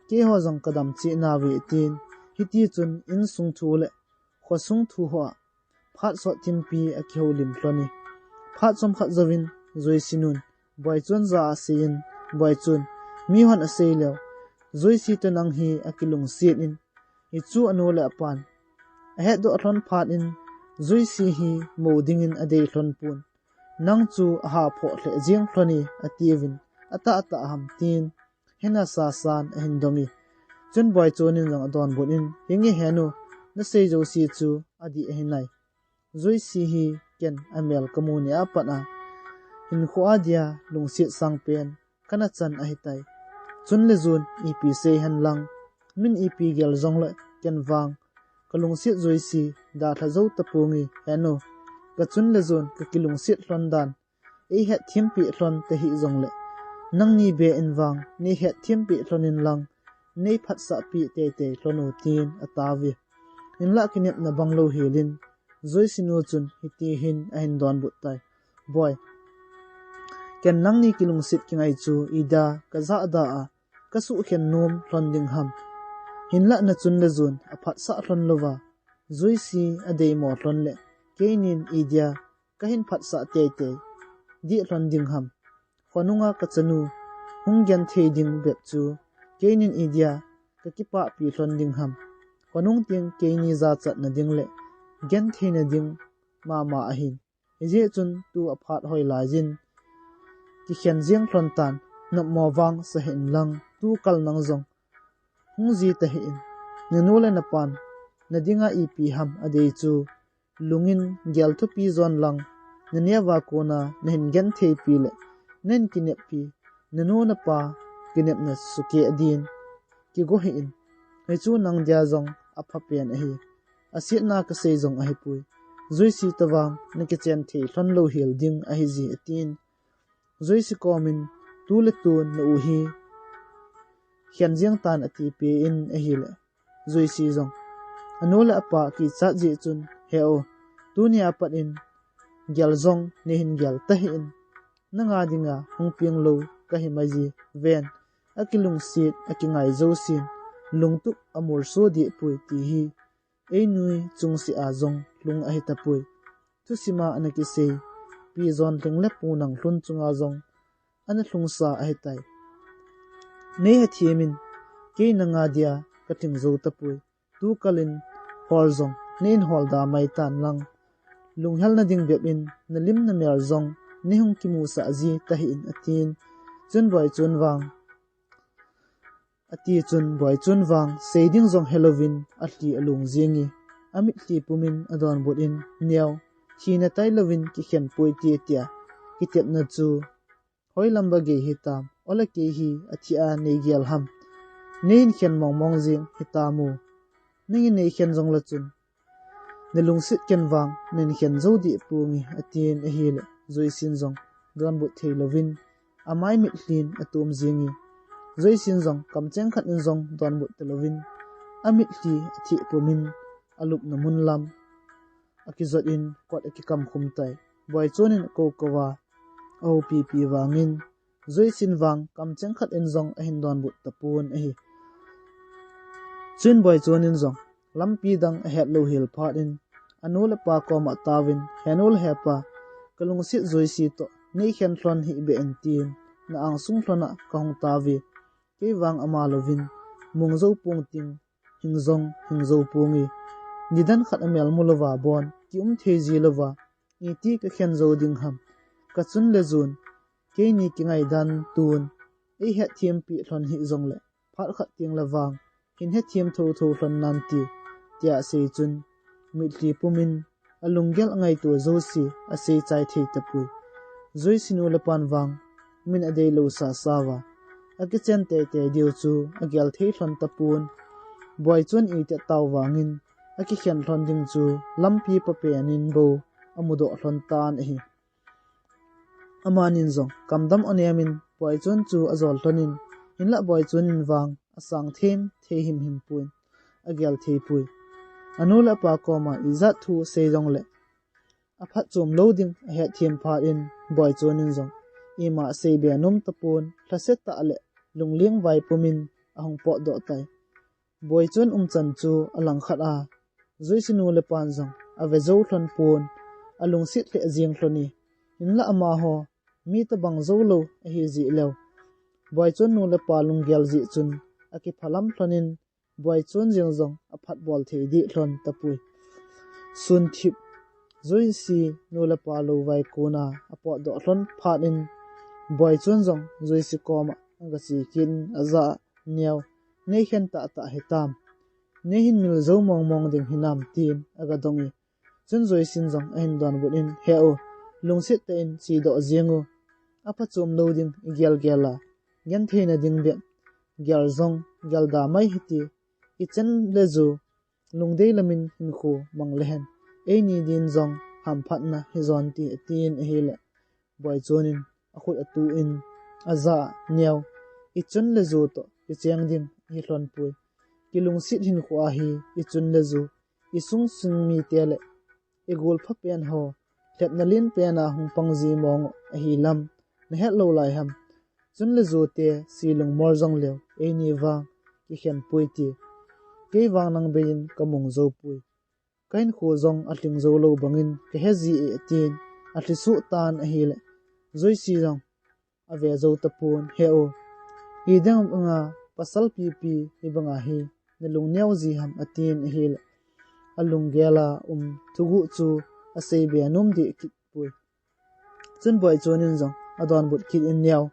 keiho jong ka dam cheh nauve, tin. Hiti chun insung thu le khosung thu ho a phat sot thimpi a kihoulim lhon e. Phat chomkhat jouvin Joyce nun Boichun ja a sei in, Boichun, mi hon a sei leu, Joyce toh nang hi a kilungset in, hichu a nu le a pan a het doh lhon phat in, Joyce hi mo dingin a dei lhon pon. Nang chu a ha phoh lheh jeng lhon e, a tiuvin, a tah a tah ham, tin hena sa san a hin dong e. Chun Boichun in jong a donbut in, henge he nu, na sei jouse chu a dih ahi nai. Joyce hi ken a mel ka mu ni a pat a, hinkho a dia lungset sang pen ka na chan ahi tai. Chun le jon ipi sei hen lang, min ipi gel jong le, ken vang ka lungset Joyce dalha jou taponge, he nu. Ka chun le jon ka kilungset lhon dan ei het thimpi lhon tahih jong le, nangni be in vang nei het thimpi lhon in lang, nei phatsah pi tei tei lhon u, tin a tao e. Hinlah kinepna bang lou hel in, Joyce nu chun hiti hin a hin donbut tai. Boi, ken nangni kilungset kingai chu idia ka jah da a, ka suhkhen nom lhon ding ham. Hinlah na chun le jon a phatsah lhon louva, Joyce a dei mo lhon le, keinin idia ka hin phatsah tei tei dih lhon ding ham. Khonunga ka chanu hung genthei ding bep chu, keinin idia ka kipahpi lhon ding ham. Khonung tieng keini jachatna ding le gentheina ding mama ahin. Hijeh chun tu a phat hoi lai jin, kikhen jeng lhon tan, nopmo vang sa hih in lang, tu kal nang jong hung ji tahih in. Na nu le na pan na dinga ipi ham a dei chu, lungin gel thupi jon lang, na neo a kona na hin gentheipi le na hin kineppi, na nu na pa kinepna sukeh din kigo hih in. Hichu nang dia jong a pha pen ahi. A sietna ka sei jong ahi poi. Joyce toh vang na kichen thei lhon lou hel ding ahi ji, a tin. Joyce komin, tu le tun na u hi khen jeng tan, a ti pen ahile, Joyce jong a nu le a pa kichat jeh chun, he u, tuni a pat in gel jong nei hin gel tahih in, nanga dinga hung piang lou ka hi mai ji ven, a kilungset a kingai jousen lungtup a molso deh poi ti hi ei nui chung seh a jong lhung ahi tapoi. Thusima ana kisei pi jon lhing le pu nang lhun chunga jong ana lhungsa ahi tai. Nei hethem in, kei nanga dia ka thing jou tapoi. Tu kal in hol jong nei hin hol da mai tan lang. lunghelna ding bep in nalim namel jong neihung kimusah ji tahih in atin. Chun Boichon vang, ati chun Boichon vang sei ding jong helouvin alhi alung jing e. Amitlhi pumin adonbut in, Neo, thina tailouvin kikhen poi, ti tia kitepna chu hoilam ba gei hitam? Ole kei hi athi a neigel ham? Neihin khen mongmong jing hitam u? Nangin neikhen jongle chun nalungset ken vang nahin khen jou deh ponge, atin ahile Joyce in jong donbut theilouvin amai mitlhin atom jing e. Joyce in jong kamcheng khat in jong donbut talouvin amitlhi atheh pumin alupna mun lam akijot in kot akikam khum tai. Boichon in akou kouva ahoupipi vangin Joyce in vang kamcheng khat in jong ahin donbut tapon ahi. Chun Boichon in jong lampi dang ahet lou hel phat in anu le apa koma ataovin, He nu le he pa, kalungset Joyce toh neikhen lhon hih beh in, tin na angsung lhon a kahung taove. Kei vang ama louvin mong jou pong ting, hing jong hing jou ponge. Nidan khat amel mu louva bon kium thei ji louva iti kakhen jou ding ham? Kachun le jon keini kingaidan tun eihetthem peh lhon hih jongle phat khat teng le vang hin hetthem thotho lhon nante, tia asei chun mitlhi pumin alunggel angaito jouse asei chai thei tapoi. Joyce nu le pan vang min adeilou sasa uva akichen teitei diu chu agel thei lhon tapon. Boichon in iti atao vangin akikhen lhon ding chu lampi papen in bou amudoh lhon tan ahi. Amanin jong kamdam anemin Boichon chu ajol lhonin, hinlah Boichon in vang asang them thei himhim pon, agel thei poi. Anu le apa koma ijat thu asei jongle aphatchom lou ding ahetthem phat in Boichon in jong ima asei be nom tapon, lhasetah le lungling vai pumin ahung potdoh tai. Boichon umchan chu alangkhat a, Joyce nu le pan jong ave jou lhon pon, alungset lheh jeng lhon e. Hinlah amaho mi tobang jou lou ahi jeh leu, Boichon nu le pa lunggel jeh chun akiphalam lhonin Boichon jeng jong aphatbol thei deh lhon tapoi. Sun thip Joyce nu le pa lou vai kona apotdoh lhon phat in Boichon jong Joyce koma agache kit in ajah a, Neo, neikhen tahtah hitam? Neihin mil jou mongmong ding hinam? tin agadong e. Chun Joyce in jong ahin donbut in, He u, lungset tah in chedoh jeng u. Aphatchom lou ding igel gel a, gentheina ding bep gel jong gelda mai hite. Ichen le jo lungdei lamin hinkho mang lehen, eini din jong hamphatna hijonte, atin ahile Boichon in akhut atuh in ajah a, Neo, ichun le jo toh kicheng ding ihi lhon poi. Kilungset hinkho a hi ichun le jo, isung sung mite le igol phapen ho lhepna lenpen a hung pang ji mong u ahi lam nahet lou lai ham? Chun le jote se lungmol jongleu eini vang kikhen poi ti. Kei vang nang bei in kamong jou poi. Kahinkho jong alhing jou lou bangin kahe ji e, atin alhi suh tan ahile Joyce jong ave jou tapon, He u, idinga pasal pipi hibanga hi nalung neo ji ham? atin ahile alunggel a um thuguh chu asei be nom deh kit poi. Chun Boichon in jong adonbut kit in, Neo,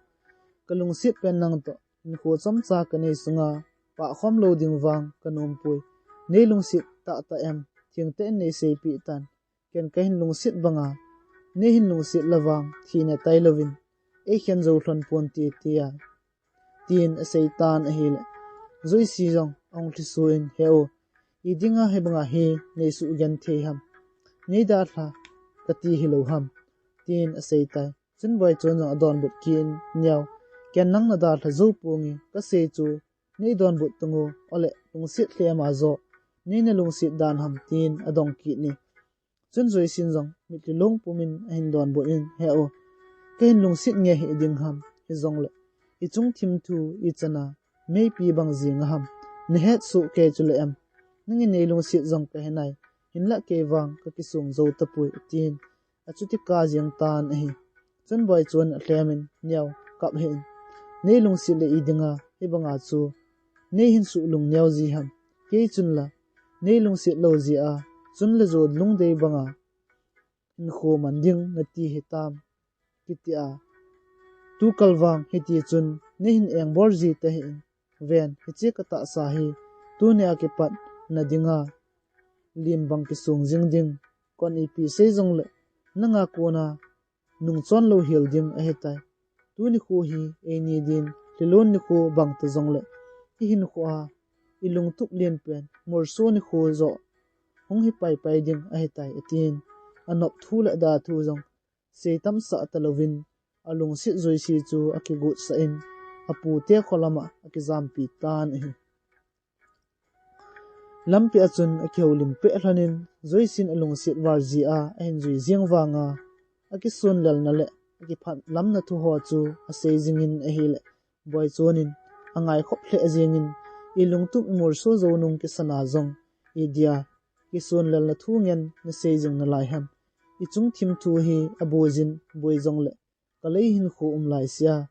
kalungset pen nang toh hinkho chomcha kanei sunga pahkhom lou ding vang kanom poi. Neilungset tahtah em? Thengtah in neiseipeh tan. Ken kahin lungset banga neihin lungset le vang thina tailouvin eikhen jou lhon ponte, tia tin asei tan ahile Joyce jong ahung lhisu in, He u, idinga hibanga hi neisuh genthei ham? Neidalha kati hilou ham? tin asei tai. Chun Boichon jong adonbut kit in, Neo, ken nang nadalha jou ponge, kasei chu neidonbut tang u, ole lungset lhem a joh neina lungset dan ham? tin adong kit e. Chun Joyce in jong mitlhi long pumin ahin donbut in, He u, kahin lungset nge hih ding ham? Hijongle ichung thim thu ichan a meipi bang jeng aham? Nahetsoh kei chule em? Nangin neilungset jong kahe nai, hinlah kei vang kakisong jou tapoi, atin achuti kah jeng tan ahi. Chun Boichon in alhem in, Neo, kap hih in. Neilungset le idinga hibanga chu neihin suh lung neo ji ham? Kei chun la neilungset lou jeh a chun le jo lungdei banga hinkho man ding nati hitam, kiti a. Tukal vang hiti chun, neihin engbol ji tahih in, ven, hiche katahsa hi, tunia kipat nadinga, lim bang kisung jing ding, kon ipi sei jongle, nanga kona, nungchon louhel ding ahitai. Tuni kho hi, eini din, lhilon nikho bang ta jongle, ihinkhoa, ilungtup lenpen, mursu nikho joh, hung hi paipai ding ahitai, atin. Anop thu le ada thu jong, seitam sah talouvin, alungset Joyce chu akigutsah in, apute kho lama akijampi tan ahi. Lampi a chun akihoulim peh lhonin, Joyce in alungset val jia ahin jui jeng vanga, akisunlelna le akiphatlamna thu ho chu asei jingin ahile, Boichon in angaikhop lheh jengin, ilungtup imursu jou nung kisana jong, idia kisunlelna thu ngen nasei jing nalai ham? Ichung thim thu hi abujin boi jongle, kalei hinkho um laisea,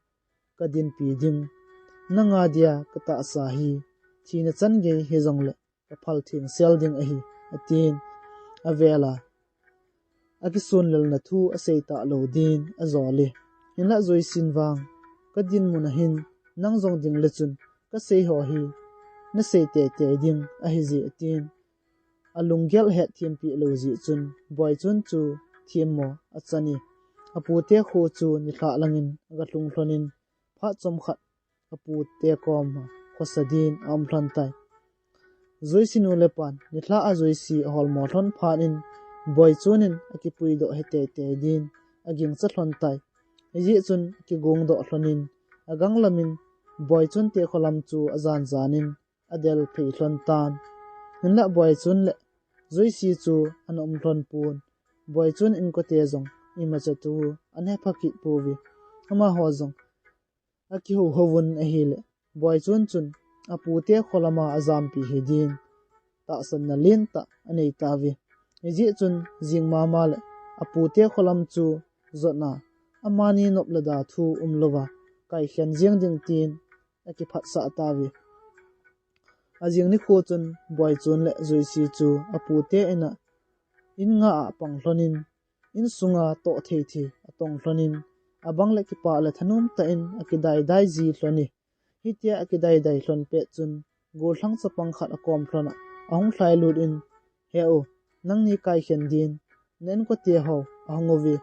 kadinpi ding. Nanga dia katahsa hi, thina chan gei hijongle, kaphal thengsel ding ahi, atin. Avela, akisunlelna thu asei talou din ajole. Hinlah Joyce in vang, kadinmun ahin, nang jong dingle chun, kasei ho hi, nasei teitei ding ahije, atin. Alunggel hetthempeh lou jeh chun, Boichon chu themmo achan e. Apute kho chu nilhah langin agalhung lhonin, phat chomkhat apute koma khosa din aum lhon tai. Joyce nu le pan, nilhah a Joyce aholmo lhon phat in, Boichon in akipuidoh hi teitei din agingcha lhon tai. Hijeh chun akigongdoh lhonin, aganglamin, Boichon te kho lam chu ajan janin, adel phei lhon tan. Hinlah Boichon le Joyce chu ana um lhon pon. Boichon inkote jong imacha thu ana hepha kit pouve. Amaho jong akihouhouvun ahile, Boichon chun apute kho lama ajampi hidin tahsanna lentah anei tauve. Hijeh chun jing mama le apute kho lam chu jotna, amani nop le da thu umlouva kaikhen jeng ding tin akiphatsah tauve. Ajing nikho chun Boichon le Joyce chu apute in'a, in nga a apang lhonin, insunga toh thei thei atong lhonin, abang le kipah le thanom tah in akidaidai ji lhon e. Hitia akidaidai lhon pet chun, gollhang chapang khat akom lhon a, ahung lhailut in, He u, nangni kaikhen din, na inkote ho ahung uve,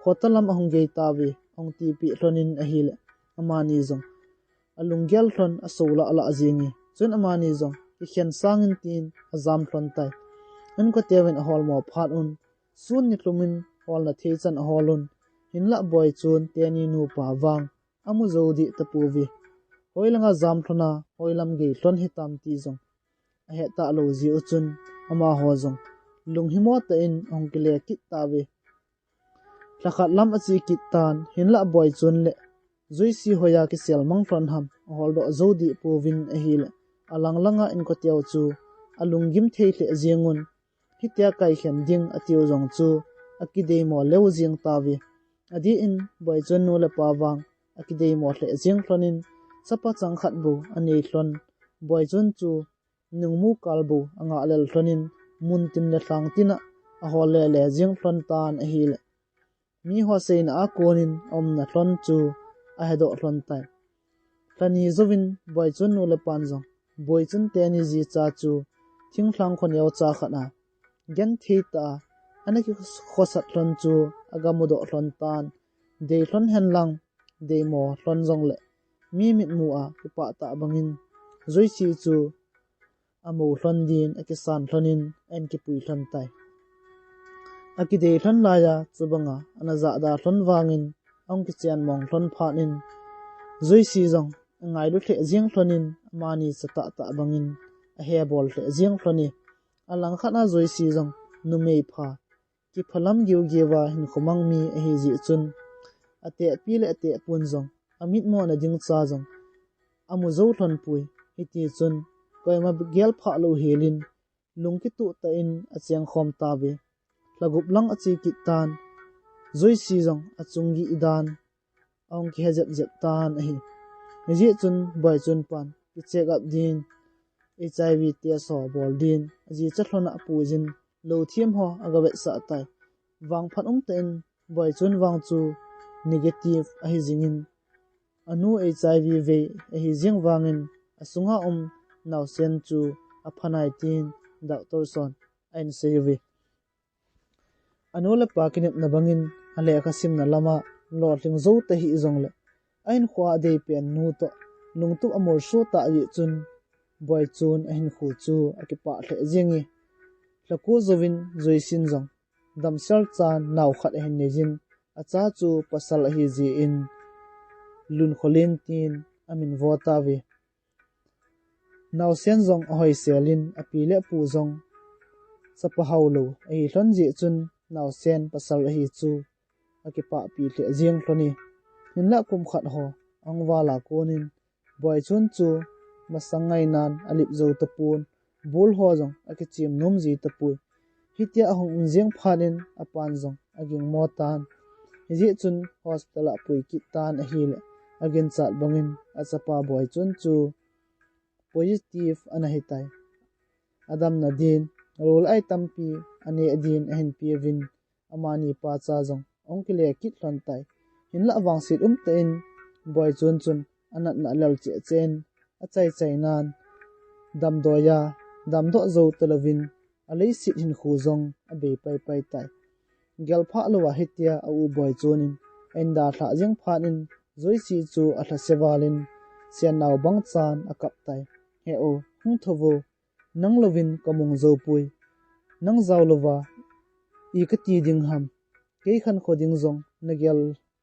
khotalam ahung gei tauve, ahung tipeh lhonin ahile, amani jong alunggel lhon, asolah lah jenge. Chun amani jong kikhen sangin tin ajam lhon tai. Inkoteuvin aholmo phat un, sun nilhumin holna thei chan ahol un, hinlah Boichon teni nupa vang amu jou deh tapouve. Hoilanga jam lhon a, hoilam gei lhon hitam ti jong ahet talou jeh u chun, amaho jong lunghimo tah in ahung kile kit tauve. Lhakhat lam ache kit tan, hinlah Boichon le Joyce hoiya kisel mang lhon ham aholdoh jou deh pouvin ahile, alang langa inkoteu chu alunggim thei lheh jeng un, hitia kaikhen ding atiu jong chu akideimo leu jeng tauve. Adeh in Boichon nu le pa vang akideimo lheh jeng lhonin, chapa chang khat bou anei lhon. Boichon chu nungmu kal bou angah lel lhonin, muntin le lhangtin a ahol lele jeng lhon tan ahile, miho seina a konin aumna lhon chu ahedoh lhon tai. Lhani jouvin Boichon nu le pan jong Boichon teni jicha chu thinglhang khoneocha khat a genthei tah a ana kikhosat lhon chu agamudoh lhon tan. Dei lhon henlang, deimo lhon jongle, mi mitmu a kipah tah bangin Joyce chu amou lhon din akisan lhonin ahin kipui lhon tai. Akidei lhon laiya chubanga ana jahda lhon vangin ahung kichen mong lhon phat in, Joyce jong angailu lheh jeng lhonin amani cha tahtah bangin ahebol lheh jeng lhon e. Alangkhat a Joyce jong numei pha, kiphalam giugiuva hinkho mang mi ahijeh chun, atehpi le atehpun jong, amitmo na ding cha jong amu jou lhon poi. Hitichun, koima gelphah louhelin, lungkitoh tah in achengkhom tauve. Lhagup lang ache kit tan, Joyce jong achung gih dan ahung kihe jep jep tan ahi. Hijeh chun Boichon pan kicheck up din, HIV test ho bol din, ajicha lhon a apuijin, lou thiem ho agavetsah tai. Vangphat umtah in Boichun vang chu negative ahi jingin, anu HIV vei ahi jing vangin asunga um naosen chu aphanai tin doctor son ahin seiuve. Anu le apa kinepna bangin alekha simna lama lolhing jou tahih jongle, ahinkhoa adeipen nu toh lungtup amolso tah jeh chun Boichun ahinkho chu akipah lheh jenge. Lhaku jouvin Joyce in jong damsel chan nao khat ahin neiyin, acha chu pasal ahi jeh in Lunkholen tin amin vo tauve. Naosen jong ahoisel in api le apu jong chapa haolou ahi lhon jeh chun naosen pasal ahi chu akipahpi lheh jeng lhone. Hinlah kum khat ho ahung val a konin Boichun chu masang ngainan alip jou tapon, bul ho jong akichem nom ji tapoi. Hitia ahung um jeng phat in apan jong agingmo tan. Hijeh chun hospital a apui kit tan ahile, aginchat bangin achapa Boichun chu positive ana hitai. Adamna din rol ai tampi aneh din ahin peuvin, amani pacha jong ahung kile kit lhon tai. Hinlah vangset umtah in Boichun chun anatna alel cheh cheh in, achaichai nan damdoiya damdoh jou talouvin aleiset hinkho jong abei paipai tai. Gelphah louva hitia a u Boichun in ahin dalhah jeng phat in Joyce chu alhase val in sennao bang chan akap tai. He u, hung thou vo, nang louvin kamong jou poi. Nang jao louva i kati ding ham? Kei khankho ding jong nagel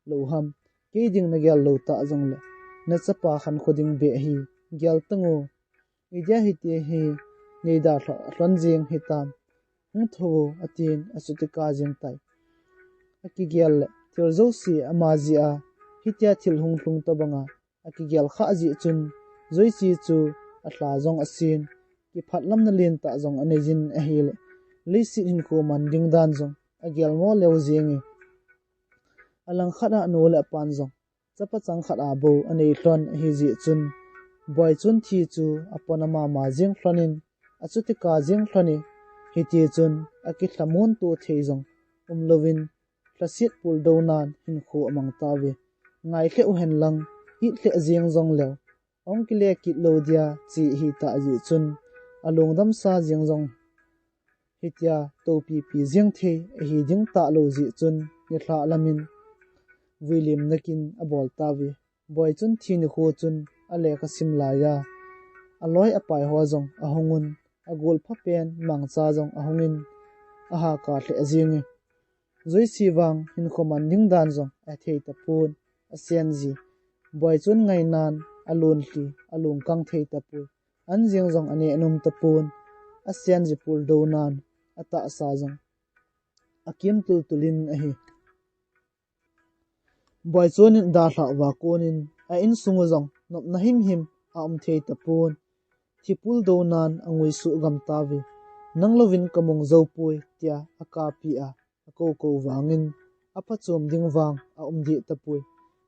lou ham? Kei ding nagel lou tah jongle, nachapa khankho ding beh ahi, gel tan o. Idia hitia hi nei dalhah lhon jeng hitam? Hung thou vo, atin achuti kah jeng tai. Akigel le thil jouse ama jeh a hitia thil hung lhung tobanga akigel khah jeh chun Joyce chu alha jong asen, kiphatlamna lentah jong aneiyin ahile, leiset hinkho man ding dan jong agelmo leu jenge. Alangkhat a anu le apan jong chapa chang khat a bou anei lhon ahi jeh chun Boichun thi chu apona mama jeng lhon in, achuti kah jeng lhon e. Hitichun akilhamon to thei jong umlouvin, lhaset puldou nan hinkho amang tauve. Ngai lheh uhen lang, it lheh jeng jongleu, ahung kile kit lou dia che ahitah jeh chun alungdamsa jeng jong hitia toupipi jeng thei ahi ding talou jeh chun nilhah lamin vuilimna kin abol tauve. Boichun thi nikho chun alekha sim laiya aloi apai ho jong ahung un, agol phapen Mangcha jong ahungin ahahkar lheh jenge. Joyce vang hinkho man ding dan jong ahethei tapon, asen ji. Boichun ngainan alonlhi, alungkang thei tapoi. An jeng jong aneh nom tapon, asen ji puldou nan atahsa jong akim tultul in ahi. Boichun in dalhah uva konin a insung u jong nopna himhim aum thei tapon. Thi puldou nan angui suhgam tauve. Nang louvin kamong jou poi, tia akapi a akoukou vangin aphachom ding vang aum deh tapoi.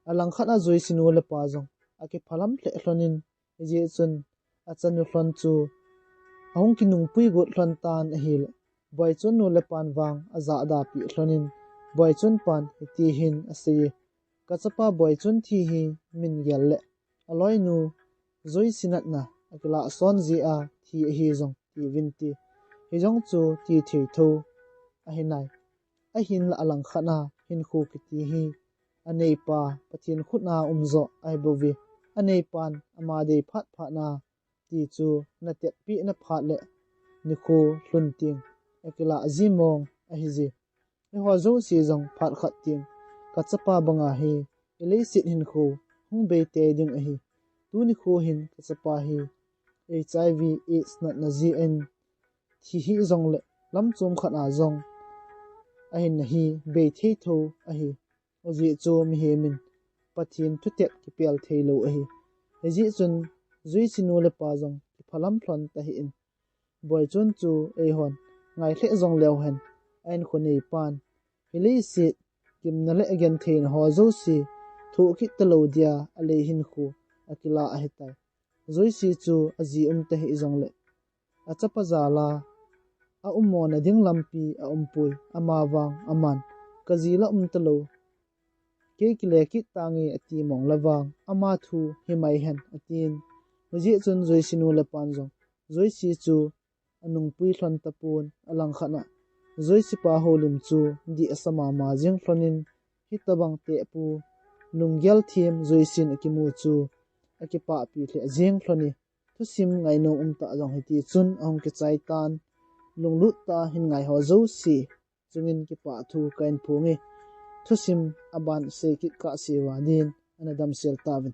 Alangkhat a Joyce nu le pa jong akiphalam lheh lhon in, hijeh chun achanu lhon chu ahung kinungpui got lhon tan ahile, Boichun nu le pan vang ajahda peh lhon in, Boichun pan hiti hin asei e, kachapa Boichun thi hi min gel le aloinu Joyce natna akilah son jeh a thi ahi jong tiuvin ti. Hijong chu ti thei thou ahi nai. Ahinlah alangkhat a hinkho kiti hi aneipa Pathen khut a um joh ahi bouve. Aneipan ama dei phat phat na ti chu natetpeh na phat le nikho lhun teng akilah ji mong ahi je. Eiho jouse jong phat khat teng kachapa banga hi ileiset hinkho hung bei tei ding ahi. Tuni kho hin kachapa hi HIV AIDS natna jeh in thi hih jongle lam chom khat a jong ahinna hi bei thei thou ahi. Ajeh chu mihem in Pathen thutep kipel thei lou ahi. Hijeh chun Joyce nu le pa jong kiphalam lhon tahih in, Boichun chu eihon ngai lheh jong leu hen, a inkhonei pan hileiset kimna le agentheina ho jouse thoh kit talou dia alei hinkho akilah ahitai. Joyce chu aji um tahih jongle achapa jal a a ummona ding lampi a umpoi, amavang aman, kaji la um talou, kei kile kit tange ati mong la vang, ama thu himai hen atin. Hijeh chun Joyce nu le pan jong Joyce chu anungpui lhon tapon, alangkhat a Joyce pa houlim chu dih asa mama jeng lhonin, hitobang tehpu lunggel them Joyce in akimu chu akipahpi lheh jeng lhoni. Thusim ngainom umtah jong hiti chun ahung kichai tan, lunglut tah a hin ngaiho jouse chungin kipah thu kahin phonge. Thusim aban sei kit kahseuva din ana damsel tauvin.